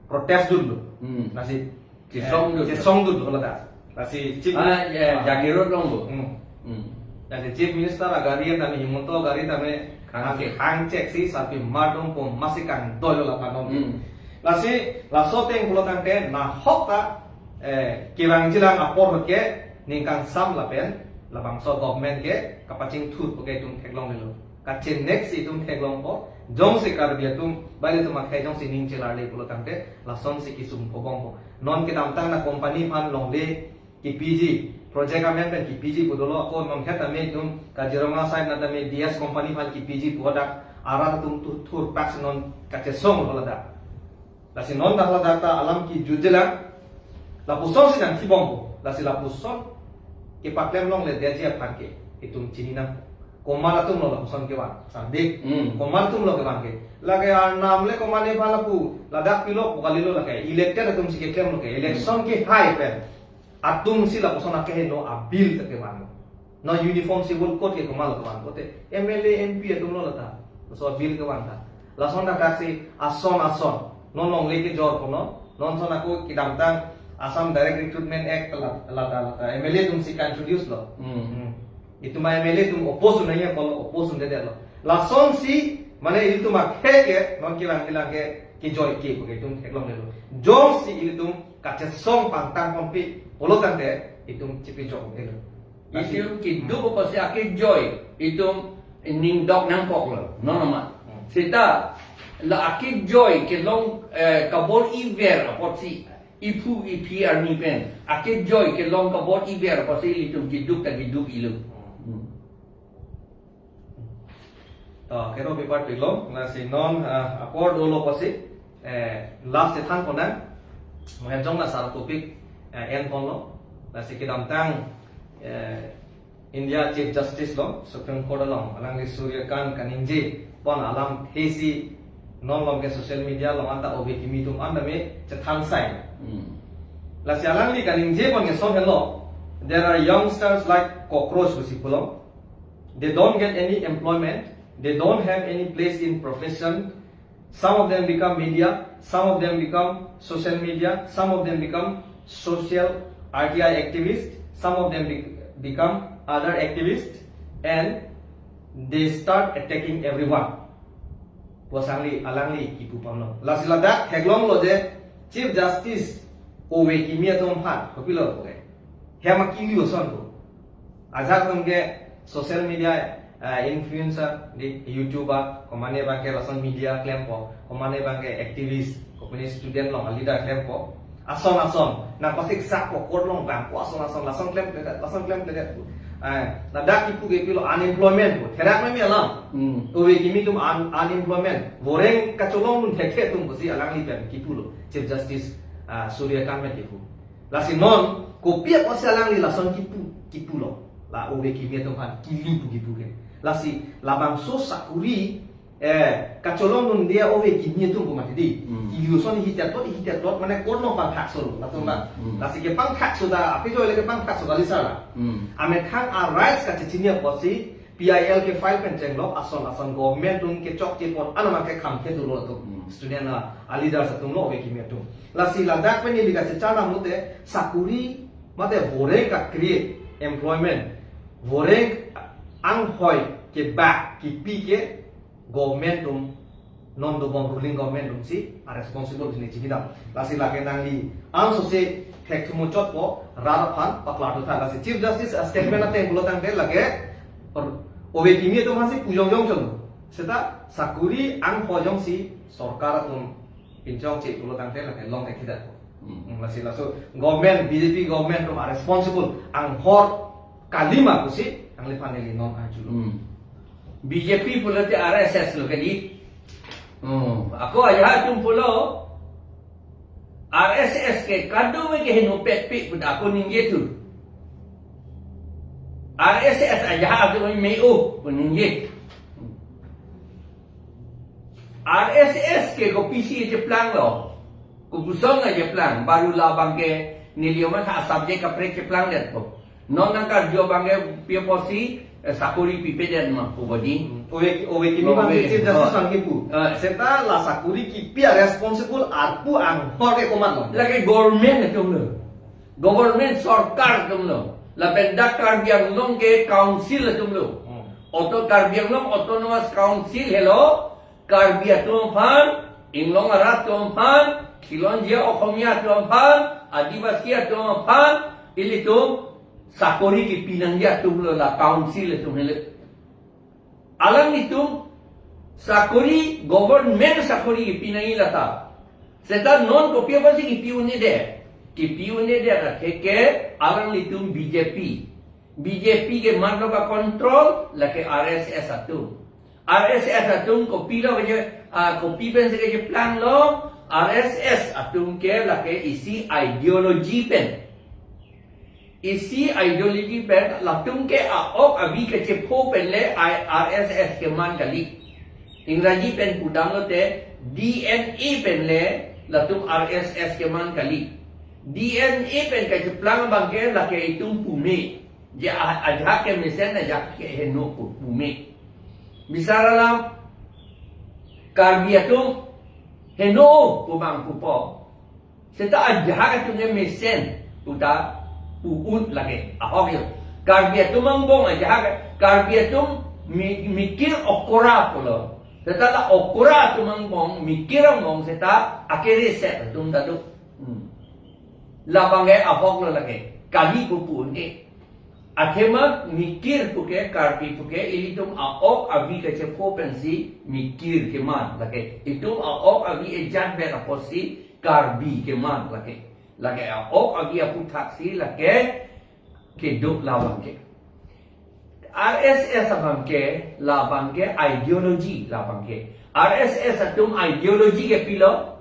protest dunlo. Hmm. Lasi, chesong, eh, dun, chesongdunlo ladak. Lasi Chief, ah, ya, ah, Jagiroad along do. Hmm. Hmm. Lasi Chief Minister agari tame, Himanta agari tame Hang, hangchek si sarpi mardom po masi kangdoi lo lapen non. Hmm. Lasi laso ateng pulo tangte nahok ta, eh, kevangjilang apor ke ning kangsam lapen labangso government ke kapachingthur pu ke itum theklonglelo. Kachenek si itum theklongpo, jongsi Karbi atum, bali atum akhei jongsi ning chelarle pulo tangte lasonsi kesung pobompo. Non kedamtang na company aphan longle kepiji, project amen pen kepiji pu dolo, ako non het tame itum Kaziranga side na tame D S company aphan kepiji pu dak arat atum tu thurpak si non kachesong lo ladak. Lasi non dak ladak ta alam kejutjelang, lapusonsi nangthibompo, lasi lapuson kepaklem longledetji aphan ke itum chininang. Komat atum lo lapuson kevan, sandi. Hmm. Komat atum lo kevan ke. Lake Arnam le komat nephan lapu, ladak pilok pu kalilo lake. Elected atum si keklem lo ke. Election kehai pen atum si lapuson akeheno abill ta kevan lo. Non Uniform Civil Code ke komat lo kevan pote, M L A, M P atum lo lata. So bill kevan ta. Lason dak si ason ason. Non longle kejor kono. Non son ako kedamtang Assam Direct Recruitment Act la, lata lata M L A atum si introduce lo. Hmm. Hmm. Itum M L A atum oppose un-e ya, kalau oppose un-edetlo. Lasonsi, mane itum akhei ke, non kevangjilang ke, kejoi ke, pu ke itum theklonglelo. Jongsi itum kachesong pangtang ponpe pulo tangte itum chepejokdetlo. Itum keduk apotsi akejoi itum ning dok nangkoklo. No, no, ma. Hmm. Seta la akejoi kelong, eh, kabor-iver apotsi iphu iphi arni pen akejoi kelong kabor-iver apotsi ilitum keduk ta keduk-ilo. Hmm. To, kero paper pilong, lasi non, ah, apor dolo apotsi, eh, last chethan ponang, mo jong la sar topic, eh, en ponlo, lasi kedamtang, eh, India Chief Justice lo, Supreme Court along, alangli Suryakant kaningje pon alamthe si non along ke social media along anta ove kimi atum an tame chethan sai. Hmm. Lasi alangli kaningje pon ke son helo, there are youngsters like cockroach pusi pulo. They don't get any employment. They don't have any place in profession. Some of them become media. Some of them become social media. Some of them become social R T I activists. Some of them be- become other activists. And they start attacking everyone. Pu asangli, alangli kipu pamlo. Lasi ladak theklonglo je Chief Justice ove kimi atum aphan, kopilo pu ke. Hem akili ason ko. Ajak atum ke social media, eh, influencer, di YouTuber, komane abang ke lason media klempo, komane abang ke activist, kopine student along leader klempo. Ason ason, nangpasik sak po, court along vangpo, ason ason, lason klemkledet, lason klemkledet. Eh, ladak kipu ke pilo unemployment po, therak meme alam. Hmm. Ove kimi atum un-, unemployment. Voreng kacholong dun thekthe atum pusi alangli pen kipulo. Chief Justice, ah, Suryakant pen kipu. Lasi non, kopi apotsi alangli lason kipu, kipulo. La ove kimi atum aphan, kili pu kipu ke. Lasi, labangso sakuri, eh, kacholong dunde ove kimi atum pu mati di. Hmm. Ili ason hitet tot, hitet tot, mane court along pangthakso lo, latum ba. Hmm. Lasi kepangthakso ta, api jo le kepangthakso kali sala. Hmm. Amethang a rights kachechini apotsi, P I L ke file pen chenglok, ason ason government atum kechokche pon, ano abang ke kham ke dolo atum. Hmm. Student a, a leaders atum lo ove kimi atum. Lasi ladak pen ili kachechan amote, sakuri, mate voreng ka-create employment, voreng anghoi kebak kipi ke government atum, non dobom ruling government atum si a responsible si ne chini dam. Lasi lake nangli angsose thek thumu chotpo, rat aphan paklar thu tha. Lasi Chief Justice a statement ateng pulo tangte lake, or, ove kimi atum aphansi pu jongjong chon. Seta sakuri anghoi jongsi sorkar atum pinchongche pulo tangte lake long thekthedet. Hmm. Hmm, lasi laso government, B J P government atum a responsible, anghor kalima pusi, nangliphan neli non arjulo. Hmm. B J P pulote R S S lo kali. Hmm. Ako ajahak atum pulo, R S S ke kadokave ke henopet pi pu ako ningje thu. R S S ajahak atum me-o pu ningje. R S S ke kopisi cheplanglo. Kopuson na cheplang. Baru labang ke neli oman ha subject kaprek cheplangdetpo. Non nangkarju abang ke pi apotsi, eh, sakuri pipedet ma pu bodi. Ove, ove kimi abang ke Chief Justice abang kipu. Eh. Seta la sakuri kipi a responsible arpu anghor ke komatlo. Lake government atumlo. Government sorkar atumlo. Lapen dak Karbi Anglong ke council atumlo. Hmm. Auto Karbi Anglong Autonomous Council helo, Karbi atum aphan, Inglong arat atum aphan, Khilonjia Okhomia atum aphan, Adivasi atum aphan, ilitum sakori kipi nangji atum lo la council atum helo. Alanglitum sakori, government sakori kipi nangji lata. Seta non kopi apotsi kipi un-edet? Kipi un-edet atheke alanglitum B J P. B J P keman lo kacontrol, lake R S S atum. R S S atum kopilo keje, ah, kopi pensi kejeplang lo, R S S atum ke lake isi ideology pen. Isi ideology pen, latum ke a-ok avi kachepho pen le I-, R S S keman kali. Ingraji pen pudam lote D N A pen le latum R S S keman kali. D N A pen kacheplang abang ke lake itum pume. Je a-, ajahak ke mesen, ajahak ke heno pu, pume. Bisar alam Karbi atum heno pu abang pupo. Seta ajahak atum ke mesen pu ta pu-un lake. Ahok jo. Karbi atum angbong ajahak, Karbi atum mi-, mikir okora pulo. Seta la okora atum angbong, mikir angbong seta akereset atum ta do. Hmm. Labang ke ahok lo lake. Kali pu pu-un-e. Athema mikir puke, Karbi puke, ilitum a-ok avi kachepho pensi mikir keman lake. Itum a-ok avi ejat vet apotsi Karbi keman lake. Lake a-ok avi aputhaksi lake kedo labang ke. R S S abang ke, labang ke ideology labang ke. R S S atum ideology ke pilo?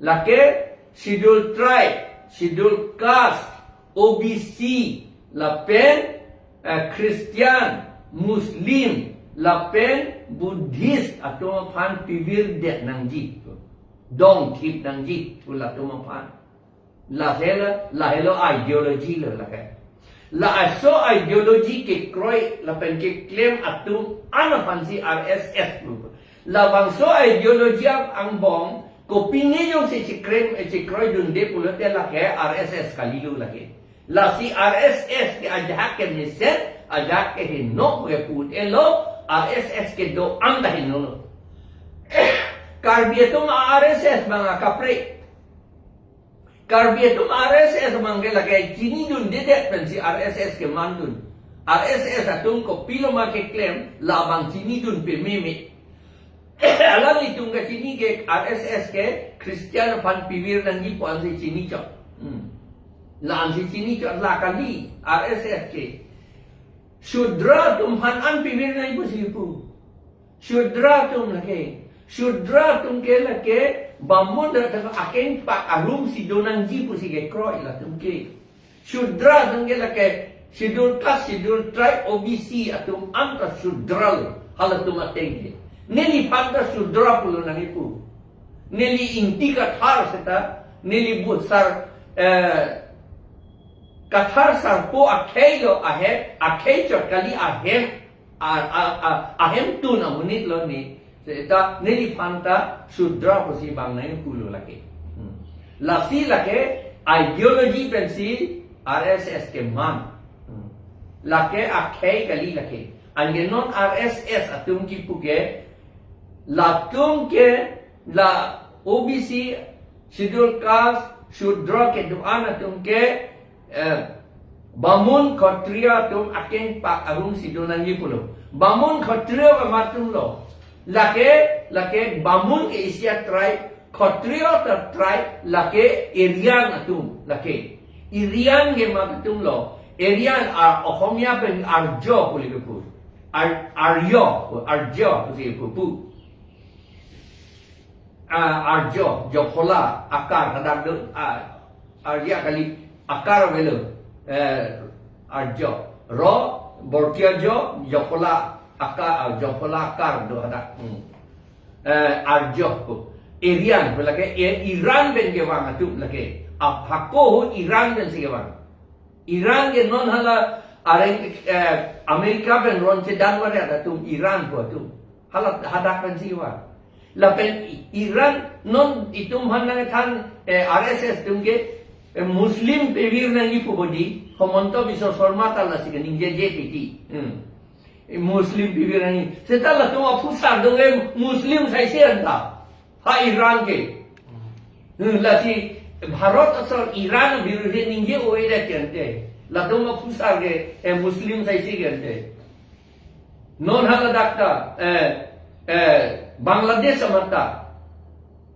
Lake Schedule Tribe, Schedule Caste, O B C, lapen, eh, Christian, Muslim, lapen Buddhist atum aphan pivirdet nangji. Dongthip nangji, pu latum aphan. Lahelo, lahelo ideology lo lake. Laso ideology kekroi lapen keklem atum an aphansi R S S pu. Labangso ideology ang-, angbong, kopine jongsi chikrem, eh, chikroidunde pulote lake R S S kali lo lake. Lasi R S S ke ajahak ke mesen, ajahak ke heno ke pu-un-elo, R S S kedo-an ta heno lo. Karbi atum R S S abang akaprek. Karbi atum R S S abang ke lake chinidundedet pensi R S S kemandun. R S S atum kopiloma keklem, labang chinidun pememe. Alanglitum kachini ke R S S ke Christian aphan pivir nangji pu ansi chinichot. Hmm. La ansi chinichot la kali R S S ke. Shudra atum aphan an pivir nangji pusi pu. Shudra atum lake. Shudra atum ke lake Bamun rat akengpak arumsi do nangji pusi kekroi latum ke. Shudra atum ke lake Schedule Caste, Schedule Tribe, O B C atum an ta Shudra lo, halatum ateng ke. Neliphan ta Shudra pulo nangji pu. Neli Ingti Kathar seta, neli Budsar, eh, Kathar sarpo akhei lo ahem, akhei chot kali ahem, a, a, a, ahemtun amonit lo ne, seta neliphan ta Shudra pusi bang nangji pulo lake. Hmm. Lasi lake ideology pensi R S S keman. Hmm. Lake akhei kali lake. Anke non R S S atum kipu ke, latum ke la O B C, Schedule Caste, Shudra kedo-an atum ke, eh, Bamun Khatriya atum akengpak arumsi do nangji pulo. Bamun Khatriya komat atum lo? Lake, lake Bamun ke isi a-tribe, Khatriya ta tribe, lake Aryan atum, lake. Aryan komat atum lo? Aryan, a, Okhomia pen Arjo pu le pu. Ar-, Aryo, Arjo pusi pu pu. Ah, Arjo, Jophola, akar, kadang do, ah, Arya kali, akar avelo, eh, Arjo. Ro, borkia jo, Jophola, akar, ah, Jophola akar do hadak. Hmm. Eh, Arjo, Aryan, lake, eh, Iran pen kevang atum lake. Aphako hu Iran pensi kevang. Iran ke non hala areng, eh, America pen ron chedan varet atum Iran pu atum. Hala hadak pensi va. Lapen I-, Iran non itum aphan nangthan, eh, R S S atum ke, eh, Muslim pivir nangji pu bodi, Himanta Biswa Sarma ta lasi kaningjeje titi. Hmm. Muslim pipe nangji. Seta latum aphusar dong le Muslim saisi anta. Ha Iran ke. Hmm, lasi Bharat asor Iran birodhi ningje oi det ke ante. Latum aphusar ke, eh, Muslim saisi ke ante. Non hala dak ta, eh, eh, Bangladesh amat ta.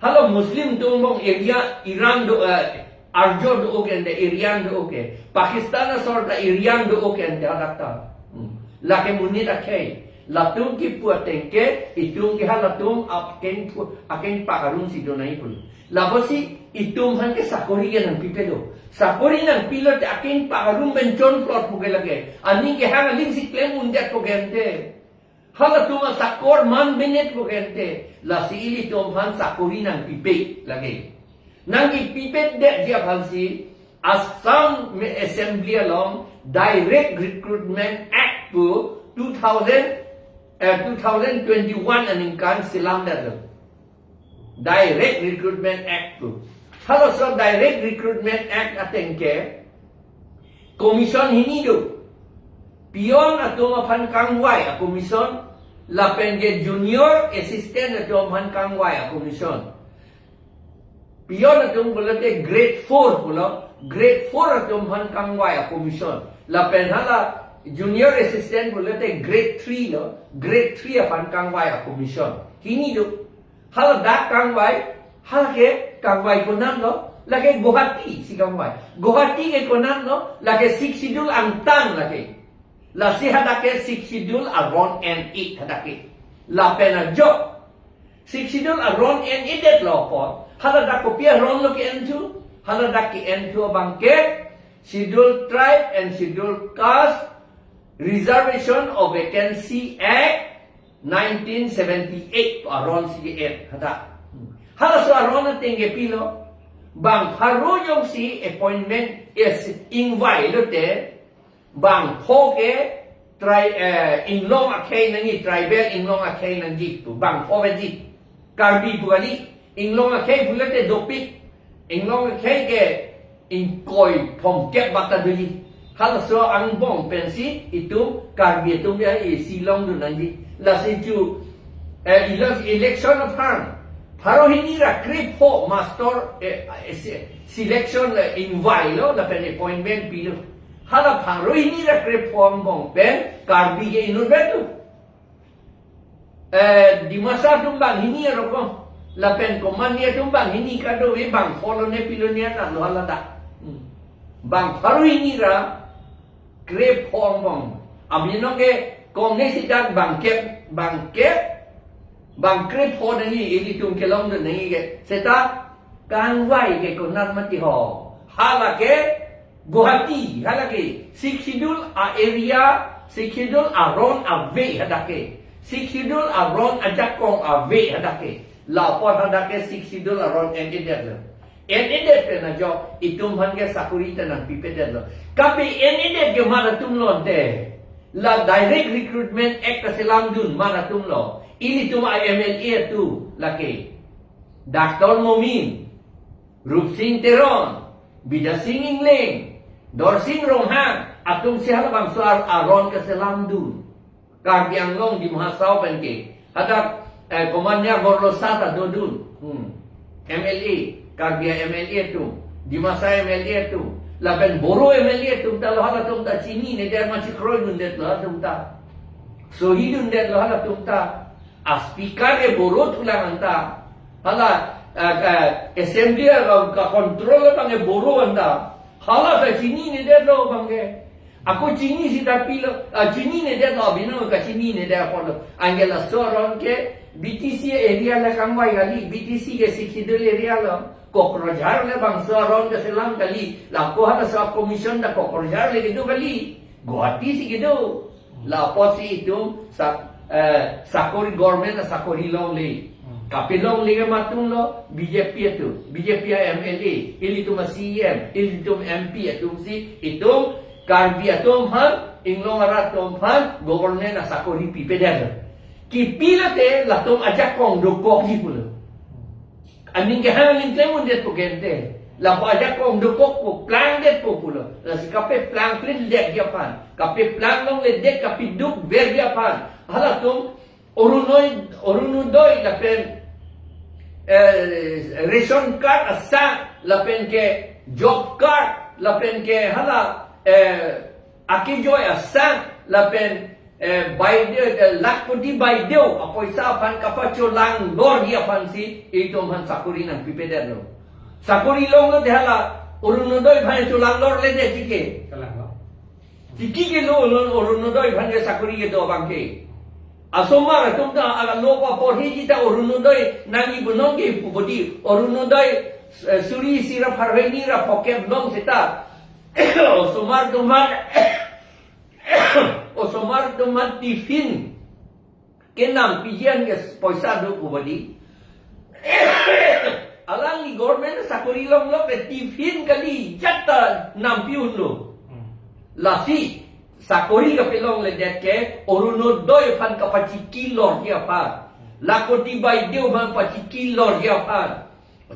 Hala Muslim atum angbong Arya, Iran do, eh, Arjo do-o ke ante, Aryan do-o ke. Pakistan asor ta Aryan do-o ke ante hadak ta. Hmm. Lake monit akhei. Latum kipu ateng ke, itum ke halatum akeng pu-, akeng pak arum si do nangji pun. Lapusi itum aphan ke sakori ke nangpipe do. Sakori nangpilo te akeng pak arum pen chonplot pu ke lake. Aning kehang aling si klem un det pu ke ante. Halatum asakor man benet pu ke ante. Lasi ilitum aphan sakori nangpipe lake. Nangkepipe detji aphansi Assam Assembly along Direct Recruitment Act pu two thousand, eh, two thousand twenty-one aningkan selam detlo. Direct Recruitment Act pu. Halaso Direct Recruitment Act ateng ke commission hini do. Peon atum aphan kangvai a-commission, lapen ke junior assistant atum aphan kangvai a-commission. Peon atum pulote grade four pulo, grade four atum aphan kangvai a-commission. Lapen hala junior assistant pulote grade three lo, grade three aphan kangvai a-commission. Hini do. Hala dak kangvai, hala ke kangvai konat lo, lake Guwahati si kangvai. Guwahati ke konat lo, lake Sixth Schedule angtan lake. Lasi hadak ke Sixth Schedule aron en-e hadak ke. Lapen ajo. Sixth Schedule aron en-e detlo apot. Hala dak kopi aron lo ke-enthu. Hala dak ke-enthu abang ke Schedule Tribe and Schedule Caste Reservation of Vacancy Act nineteen seventy-eight aron si ke-en hadak. Halaso aron ateng ke pilo. Bang pharo jongsi appointment, eh, ingvai lote, bang pho ke tri-, eh, inglong akhei nangji, tribal inglong akhei nangji pu, bang pho veji. Karbi pu kali, inglong akhei pulote dopik, inglong akhei ke ingkoi phongkep bata doji. Halaso angbong pensi itum Karbi atum ya isi longdun nangji. Lasi chu, eh, ilo election aphan pharo hini ra krepho master, eh, eh, se-, selection le ingvailo lapen appointment pilo. Hala pharo hini ra krepho angbong pen Karbi ke inutvet do. Eh, Dimasa atum bang hini aroko. Lapen Komani atum bang hini kadokave bang pho lone pi lone anat lo hala dak. Hmm. Bang pharo hini ra krepho angbong. Abinong ke kong ne si dak bang kep, bang kep, bang krepho nangji ilitum kelongdun nangji ke. Seta kangvai ke konat mati ho. Hala ke Guwahati, hala ke Sixth Schedule a-area, Sixth Schedule aron ave hadak ke. Sixth Schedule aron ajakong ave hadak ke. Lapu hadak ke Sixth Schedule aron en-e detlo. En-e det pen ajo, itum aphan ke sakori ta nangpipe detlo. Kapi en-e det ke mat atum lo ante. La Direct Recruitment Act kaselamdun mat atum lo. Ilitum a-M L A atum lake Doctor Momin, Rupsing Teron, Bidya Sing Engleng, Dorsing Ronghang, atum si halabangso ar-, aron kaselamdun. Karbi Anglong Dima Hasao pen ke. Hadak, eh, Komania Borlosa ta dodun. Hmm. M L A, Karbi M L A atum, Dimasa M L A atum, lapen Boro M L A atum ta lo halatum ta chinine det ma chikroidun detlo atum ta. Sohidun detlo halatum ta. A-speaker ke Boro thulang anta. Hala, ah, ah, assembly ka, ka-control abang ke Boro anta. Hala ta chinine detlo abang ke. Ako chini sita pilo, ah, chinine detlo abinong kachinine det apotlo. Anke laso aron ke B T C area le kangvai kali, B T C ke Sixth Schedule area lo. Kokrajhar le bangso aron kaselam kali. Lapu halaso commission ta Kokrajhar le kedo kali. Guwahati si kedo. Lapusi itum sa-, eh, sakori, government asakori longle. Hmm. Kapi longle ke mat atum lo, B J P atum, B J P a-M L A, ilitum a-C E M, ilitum M P atum si, itum Karbi atum aphan, inglong arat atum aphan, government asakori pipe detlo. Kipi lote latum ajakong dokokji pulo. Aning kehang aling klem un det pu ke ante. Lapu ajakong dokok pu, plang det pu pulo. Lasi kapeplang plindet ji aphan, kapeplang longledet, kapeduk ver ji aphan, halatum Orunoi-, Orunodoi lapen, eh, ration card asang, lapen ke job card, lapen ke hala, eh, akejoi asang, lapen, eh, baideo, eh, lakhpoti baideo apoisa aphan kapacholang lor ji aphansi itum aphan sakori nangpipedetlo. Sakori longlo te hala Orunodoi aphan cholang lorledet tike. Kalang lo. Tiki ke lo Orun-, Orunodoi aphan ke sakori kedo abang ke. Asomar atum ta aga lo pa porhi ji ta Orunodoi nangji pu non ke pu bodi. Orunodoi, eh, suri isi ra pharo hini ra phokep long seta. Osomar atum aphan, osomar atum aphan tiffin kenam pijian ke poisa do pu bodi. Alangli government sakori longlo ke tiffin kali jat ta nampi unlo. Hmm. Lasi sakori kapelongledet ke Orunodoi aphan kapachiki lor ji aphan, lakhpoti baideo aphan pachiki lor ji aphan,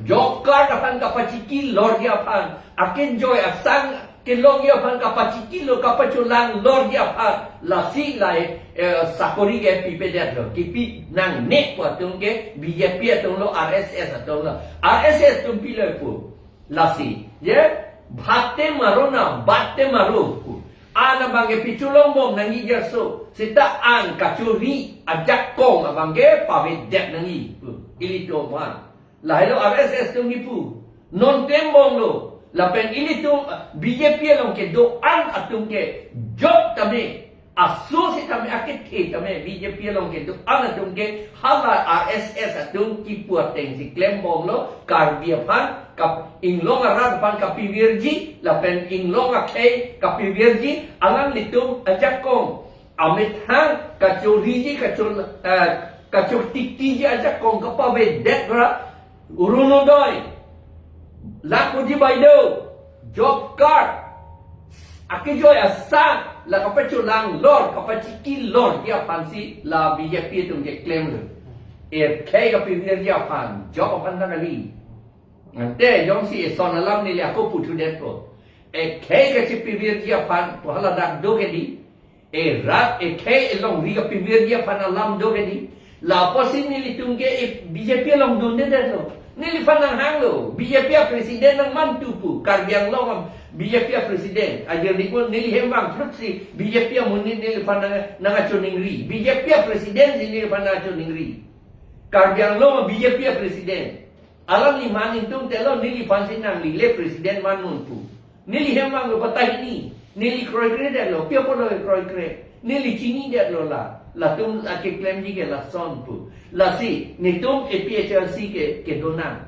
job card aphan kapachiki lor ji aphan, akejoi asang kelong ji aphan kapachiki lor, kapacholang lor ji aphan, lasi lai, eh, sakori ke pipedetlo, kipi nangne pu atum ke B J P atum lo, R S S atum lo, R S S atum pilo pu. Lasi, je, bhat te maro na, bhat te maro pu. An abang ke picholongbom nangji jaso, seta an kachori ajakong abang ke pavedet nangji pu. Ilitum aphan. Lahelo R S S atum kipu. Non klembomlo. Lapen ilitum, ah, B J P along kedo-an atum ke jok tame. Aso si tame, akethe tame, B J P along kedo-an atum ke hala R S S atum kipu atengsi klembomlo. Karbi aphan, kap-, inglong arat aphan kapivirji, lapen inglong akhei kapivirji, alanglitum ajakong amethang kachoriji, kachor-, eh, kachortiktiji ajakong kapavedet ra, Orunodoi, lakhpoti baideo, job card, akejoi asang, la kapacholang lor, kapachiki lor ji aphansi la B J P atum ke klemlo. Ekhei kapivir ji aphan, job aphan ta kali. Ante jongsi eson alam neli ako puthudetpo. Ekhei kachipivirji aphan pu hala dak do ke di. Erat ekhei elongri kapivirji aphan alam do ke di. Lapusi nelitum ke e B J P along dundedetlo. Neliphan nanghanglo. B J P a-president nangmantu pu. Karbi Anglong a-B J P a-president. Ajir nikun neli hem vangthrutsi B J P amonit neliphan nang, nangkachoningri. B J P a-president si neliphan nangkachoningri. Karbi Anglong a-B J P a-president. Alangli man ingtungtelo, neliphansi nangli le president man non pu. Neli hem vanglo patahini. Neli kroikredetlo, pi apotlo kroikre. Neli chinidetlo la. Latum akeklemji ke lason pu. Lasi, netum A P H L C ke, kedonang.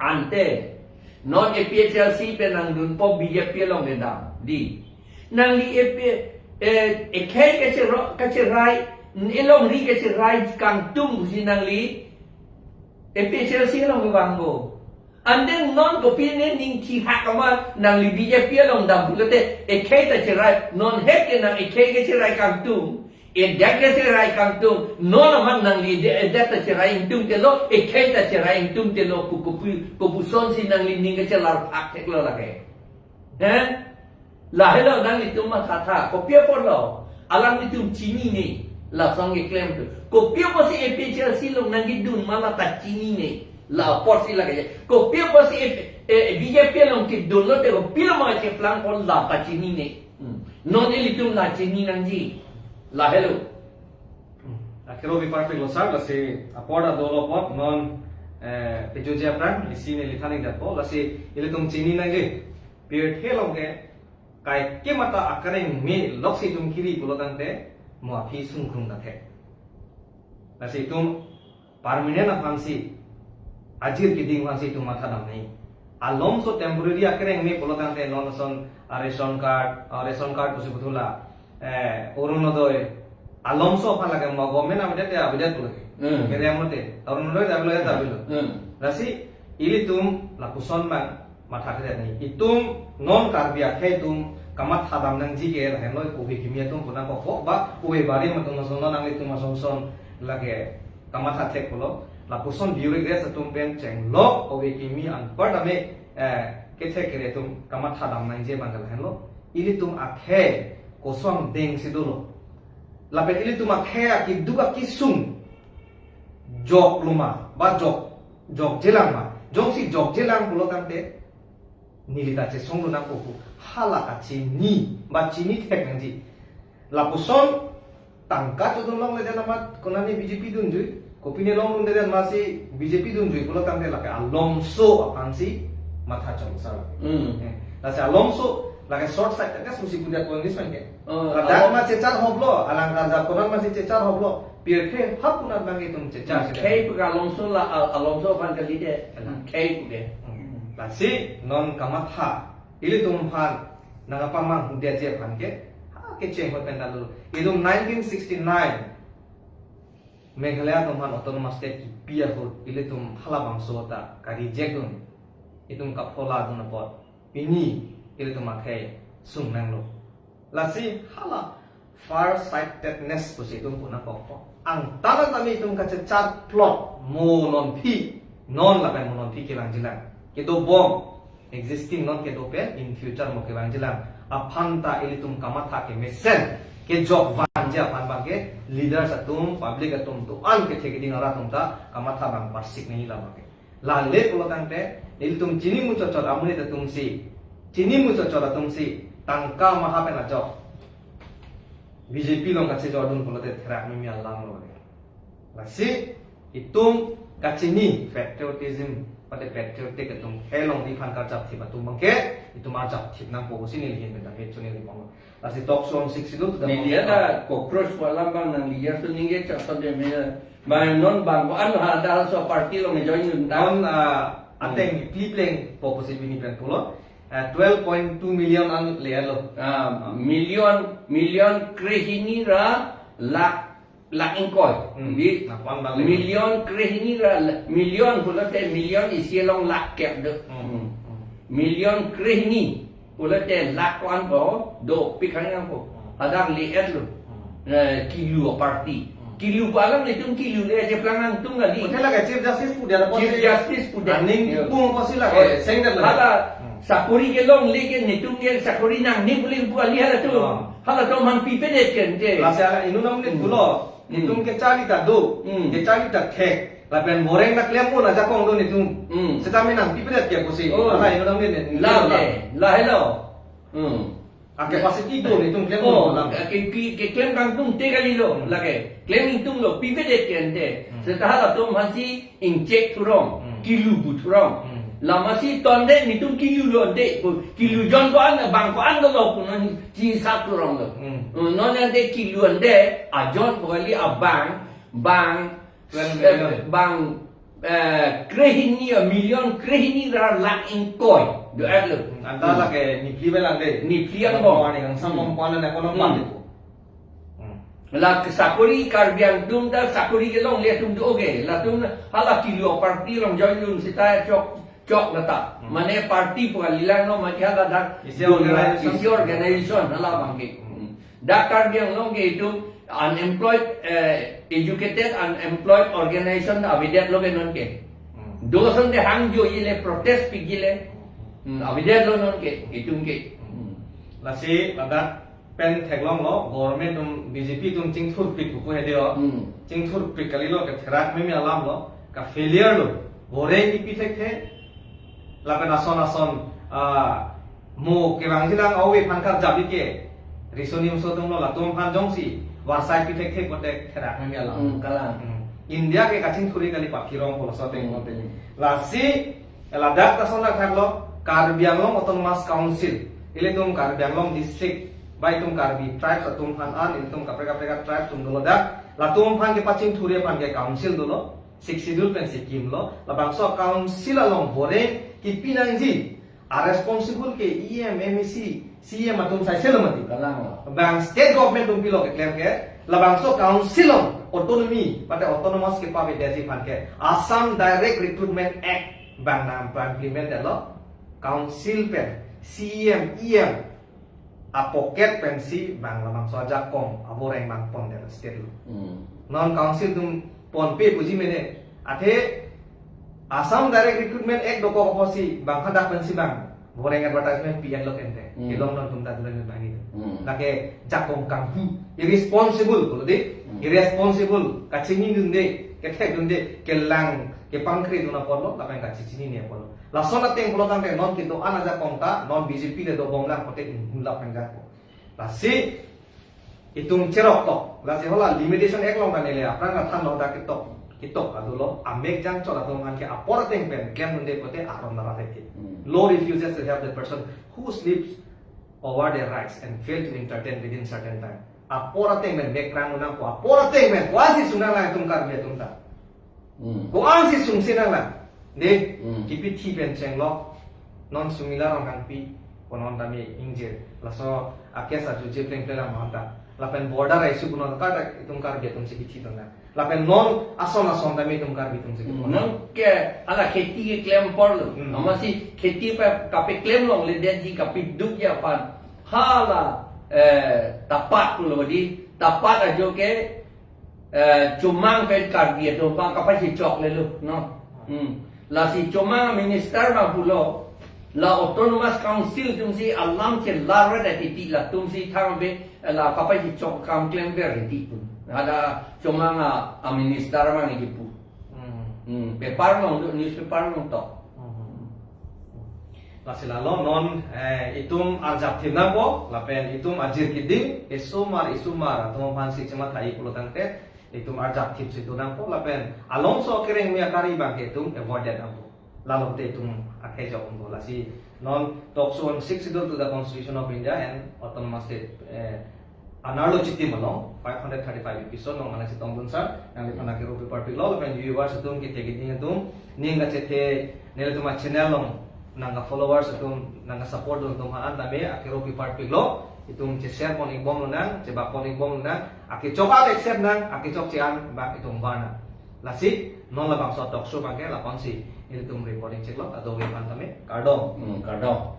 Ante, non A P H L C pen nangdunpo B J P along kedam. Di. Nangli A P, eh, ekhei kachero-, kacherai, elongri kacherai kangtung pusi nangli A P H L C along kevangpo. Ante non kopine ning thihak amat nangli B J P along dam pulote ekhei ta cherai, non het ke nang ekhei kecherai kangtung, edet kecherai kangtung, non amat nangli de-, edet ta cherai ingtungtelo, ekhei ta cherai ingtungtelo, ko-, kopu-, kopusonsi nangli ning kachelar phak theklo lake. Eh? Lahelo nanglitum mathatha, kopi apotlo, alanglitum chinine, lason keklem atum. Kopi apotsi A P H L C along nangkedun ma la ta chinine, la apotsi lake. Kopi apotsi, eh, eh, B J P along kedunlote kopilo ma cheplangpo la ta chinine. Hmm. Non ilitum la chini nangji. Lahelo. Hmm. Akhero bi parpik lo sar, lasi apor ta dolo apot, non, eh, pejoji aphrang, isi neli than-ik detpo, lasi ilitum chini nangji. Pirthe along ke, kaike mata akareng me loksi itum kiri pulo tangte, mo aphi sungkrung ta thek. Lasi itum permanent aphansi, ajir keding aphansi itum matha dam nai. Alomso temporary akareng me pulo tangte non ason, a ration card, a ration card pusi puthula, eh, Orunodoi, alomso aphan lake mo government avedet te avedet pulo ke. Hmm. Kere amote, Orunodoi ta avelo, ya ta avelo. Hmm. Lasi, ilitum lapuson bang, matha kre nai. Itum non Karbi akhei atum kamatha dam nangji ke lahenlo ove kimi atum pu nangkokok ba ove barim atum ason non nanglitum asonson lake kamatha thek pulo. Lapuson bureaucrats atum pen chenglok ove kimi anpar tame, eh, kethek kere atum kamatha dam nangji abang ke lahenlo. Ilitum akhei koson dengsi dolo. Lapen ilitum akhei akiduk akisung joklo ma, ba jok, jokjelang ma. Jongsi jokjelang pulo tangte neli ta chesonglo nangpo pu hala kachini ba chini thek nangji. Lapuson tangka chodun longledet amat konane B J P dunjui, kopine longdunledet amatsi B J P dunjui pulo tangte lake alomso aphansi matha chongsa lake. Hmm. Eh, lasi alomso lake short sighted, kan susi puja Congress man ke. Oh, ladak alom- ma chechar hoplo, alang karja konan masi chechar hoplo, pirthe hap kunat bang itum chechar. Hmm, sida. Khei pu ke alomso la, al-, alomso aphan kalite. Elang. Khei pu ke. Hmm. Lasi non kamatha ilitum aphan nangkapamang hudetji aphan ke, ha kecheng hot pen ta dolo. Itum nineteen sixty-nine Meghalaya atum aphan autonomous state kipi ahut ilitum halabangso ta ka-reject dun, itum kaphola dun apot pini ilitum akhei sung nanglo. Lasi hala far sightedness pusi itum pu nangkokpo. Angtan tame itum kachechar plot mo nonphi, non lapen mo nonphi kevangjilang, kedobom, existing non kedo pen in future mo kevangjilang aphan ta ilitum kamatha kemesen kejok vanji aphan abang ke leaders atum, public atum, do-an kethe keding arat atum ta kamatha abang parsik nangji la abang ke. Lale pulo tangte ilitum chini muchotchot amonit atumsi, chini muchotchot atumsi tangka maha pen ajok B J P along kachejordun pulote therak mimi alam lo. Lasi itum kachini patriotism, pate patriotic atum, khei longri aphan karjap thip atum abang ke itum arjap thip nangpo pusi neli ahin pen ta he chunil ponlo. Lasi talk show sik sidul tu da media pon ta cockroach pu alam abang nangli ya suning ke chak sab de me. Bang non bang ko-an ha da so party along join dun ta. Non, ah, ateng, hmm, pleng plengpo pusi pini pen pulo. Ah, twelve point two million an le-etlo. Ah, million, million krehini ra lakh, lakh ingkoi. Hmm. Di, nah, wan bang le. Million krehini ra la-, million pulote million isi along lakh kep do. Hmm. Hmm. Hmm. Million krehini pulote lakh ko-an ko dopik hang ko. Hmm. Hadak le-etlo. Hmm. Eh, kilu aparty. Hmm. Kilu pu alam netum kilu le cheplang nangtum kali. Hotel lake Chief Justice pudet apotsi. Chief Justice pudet. Aning, yo, kipung apotsi lake. Oh, sengdet lake. Hala, hmm, sakori kelongle ke netum ke sakori nangne pu le pu kali halatum. Oh. Halatum aphan pipedet ke ante. Lasi hala inut amonit, hmm, pulo. Hmm. Netum kecharli ta do. Hmm. Kecharli ta thek. Lapen boreng ta klem un ajakong do netum. Hmm. Seta me nangpipedet ke pusi. Oh. Hala inut amonit ne. Lahelo. Lahelo. Hmm. A capacity do netum klem, oh, alam. Ke, ke, ke, keklem kangtung te kalilo, hmm, lake. Klem ingtunglo, pipedet ke ante. Hmm. Seta halatum aphansi ingchek thurong, hmm, kilu pu thurong. Hmm. Lamasi tonde netum kilulo ante, pu, kilu jon ko-an, bang ko-an dolo pu non chisap thuronglo. Hmm. Hmm, non ante kilu ante, ajon ko kali abang, bang, twelve million. Eh, bang, eh, krehini, eh, million krehini ra lakh ingkoi do-etlo. Hmm, anta, hmm, lake nephli belang de. Nephli angbong. Morning, ang samong, hmm, kuan na kono, hmm, pan itu. Hmm. La ke sakori Karbi atum ta sakori kelongle atum do ke. Latum hala kilu aparty along join dun seta chok, chok lata. Hmm. Mane party pu kalilang no, mane hala dak isi organization. Isi organization hala abang ke. Hmm. Dak Karbi Anglong ke itum unemployed, eh, educated unemployed organization avedetlo ke non ke. Hmm. Do ason de hangjoji le, protest piji le. Hmm, avedetlo non ke, itum ke. Hmm. Lasi ladak pen theklonglo, government atum, B J P atum chingthurpik pu pu he de o. Hmm. Chingthurpik kalilo, ketherak mimi alam lo, ka-failure lo. Boreng kipi thekthe, lapen ason ason, ah, mo kevangjilang ove aphan karjap ke. Riso nimso atumlo, latum aphan jongsi varsai pi thekthe pote therak mimi alam. Hmm, kalang. Hmm. India ke kachingthur kali, paphirong pulo so teng, hmm, teng. Lasi ladak ta ason thakthaklo, Karbi Anglong Autonomous Council, ilitum Karbi Anglong District, ba itum Karbi tribes atum aphan an, ilitum kaprek kaprek tribes atum dolo dak, latum aphan kepachingthurji aphan ke council dolo, Sixth Schedule pensi kimlo, labangso council along boreng kipi nangji a-responsible ke E M, M A C, C E M atum saiselo mati. Kalang lo. Bang state government atum pilo keklem ke, labangso council along autonomy, pate autonomous kepavedetji aphan ke Assam Direct Recruitment Act bang nang implement lo, council pen C E M, E M a-pocket pensi bang labangso ajakong aboreng bang pondet state lo. Hmm. Non council atum ponpe puji mene, athe Assam Direct Recruitment Act dokok apotsi bang hadak pensi bang Boreng advertisement pi-etlo kente. Hmm. Kelong non tum ta dulang bangni. Hmm. Lake jakong kanghu. Irresponsible pulo dei. Hmm. Irresponsible. Kachinidunde, kethekdunde, kelang, kepangkri dun apotlo, lapen kachichinine apotlo. Lason ateng pulo tangte non kedo-an ajakong ta, non B J P le dobomlang pulote inghulap nangjakpo. Lasi, itum cheroktok. Lasi hala Limitation Act along ta neli aphrang athan lo ta ketok, ketok adulo. Amek jangchot atum aphan ke apor ateng pen klemdunde pulote aron nara thek. Hmm. Law refuses to help the person who sleeps over their rights and fail to entertain within certain time. Apor ateng pen mek prang unang ko apor ateng pen ko-ansi sunang lang itum Karbi atum ta. Hmm. Ko-ansi sungsi nang lang. Dei, Hmm. kipithi pen chenglo. Non Sumila Ronghangpi, ko non tame ingjir. Laso a-case ajuji plengple lang non ta. Lapen border a-issue ko non ta itum Karbi atumsi kithi dun lang. Lapen non ason ason tame itum Karbi atumsi kithi dun lang. Non ke hala kheti keklem apotlo. Hmm. Amatsi kheti pa kapeklem longle detji kapiduk ya aphan. Hala, eh, tapat pulo dei. Tapat ajo ke eh, chomang pen Karbi atum aphan kapachechok lelo, no? Hmm. Lasi chomang minister abang pulo, la Autonomous Council atumsi alam chelar ra titi latumsi thang be, eh, la kapachechok akam klemver titi pu. Ada chomang a, a minister abang kipu. Hmm. Hmm. Paper along do, newspaper along tok. Hmm. Lasi lalo non, eh, itum arjap thip nangpo, lapen itum ajir kiding, isomar, isomar atum aphansi chematha-i pulo tangte, itum arjap thipsi dun nangpo, lapen alongso kereng mia kari abang ke itum avoid nangpo. Lalo te itum akhei jok nangpo, lasi non talk show on Sixth Schedule to the Constitution of India and Autonomous State, eh, anerlo chitim along, five hundred thirty-five episode along mane chetongdun sir, nangliphan akero paper piklo, lapen viewers atum, kethek kiding atum, ning kachethe, nelitum a-channel along, nang ka-followers atum, nang ka-support dun atum aphan tame, akero paper piklo, itum che-share pon ikbom lonang, chebak pon ikbom lonang, akechok ak accept nang, akechok che-an bak itum bar nang. Lasi, non labangso talk show abang ke, lapu-ansi, nelitum reporting chiklo, kadokave aphan tame, kardom. Hmm, kardom.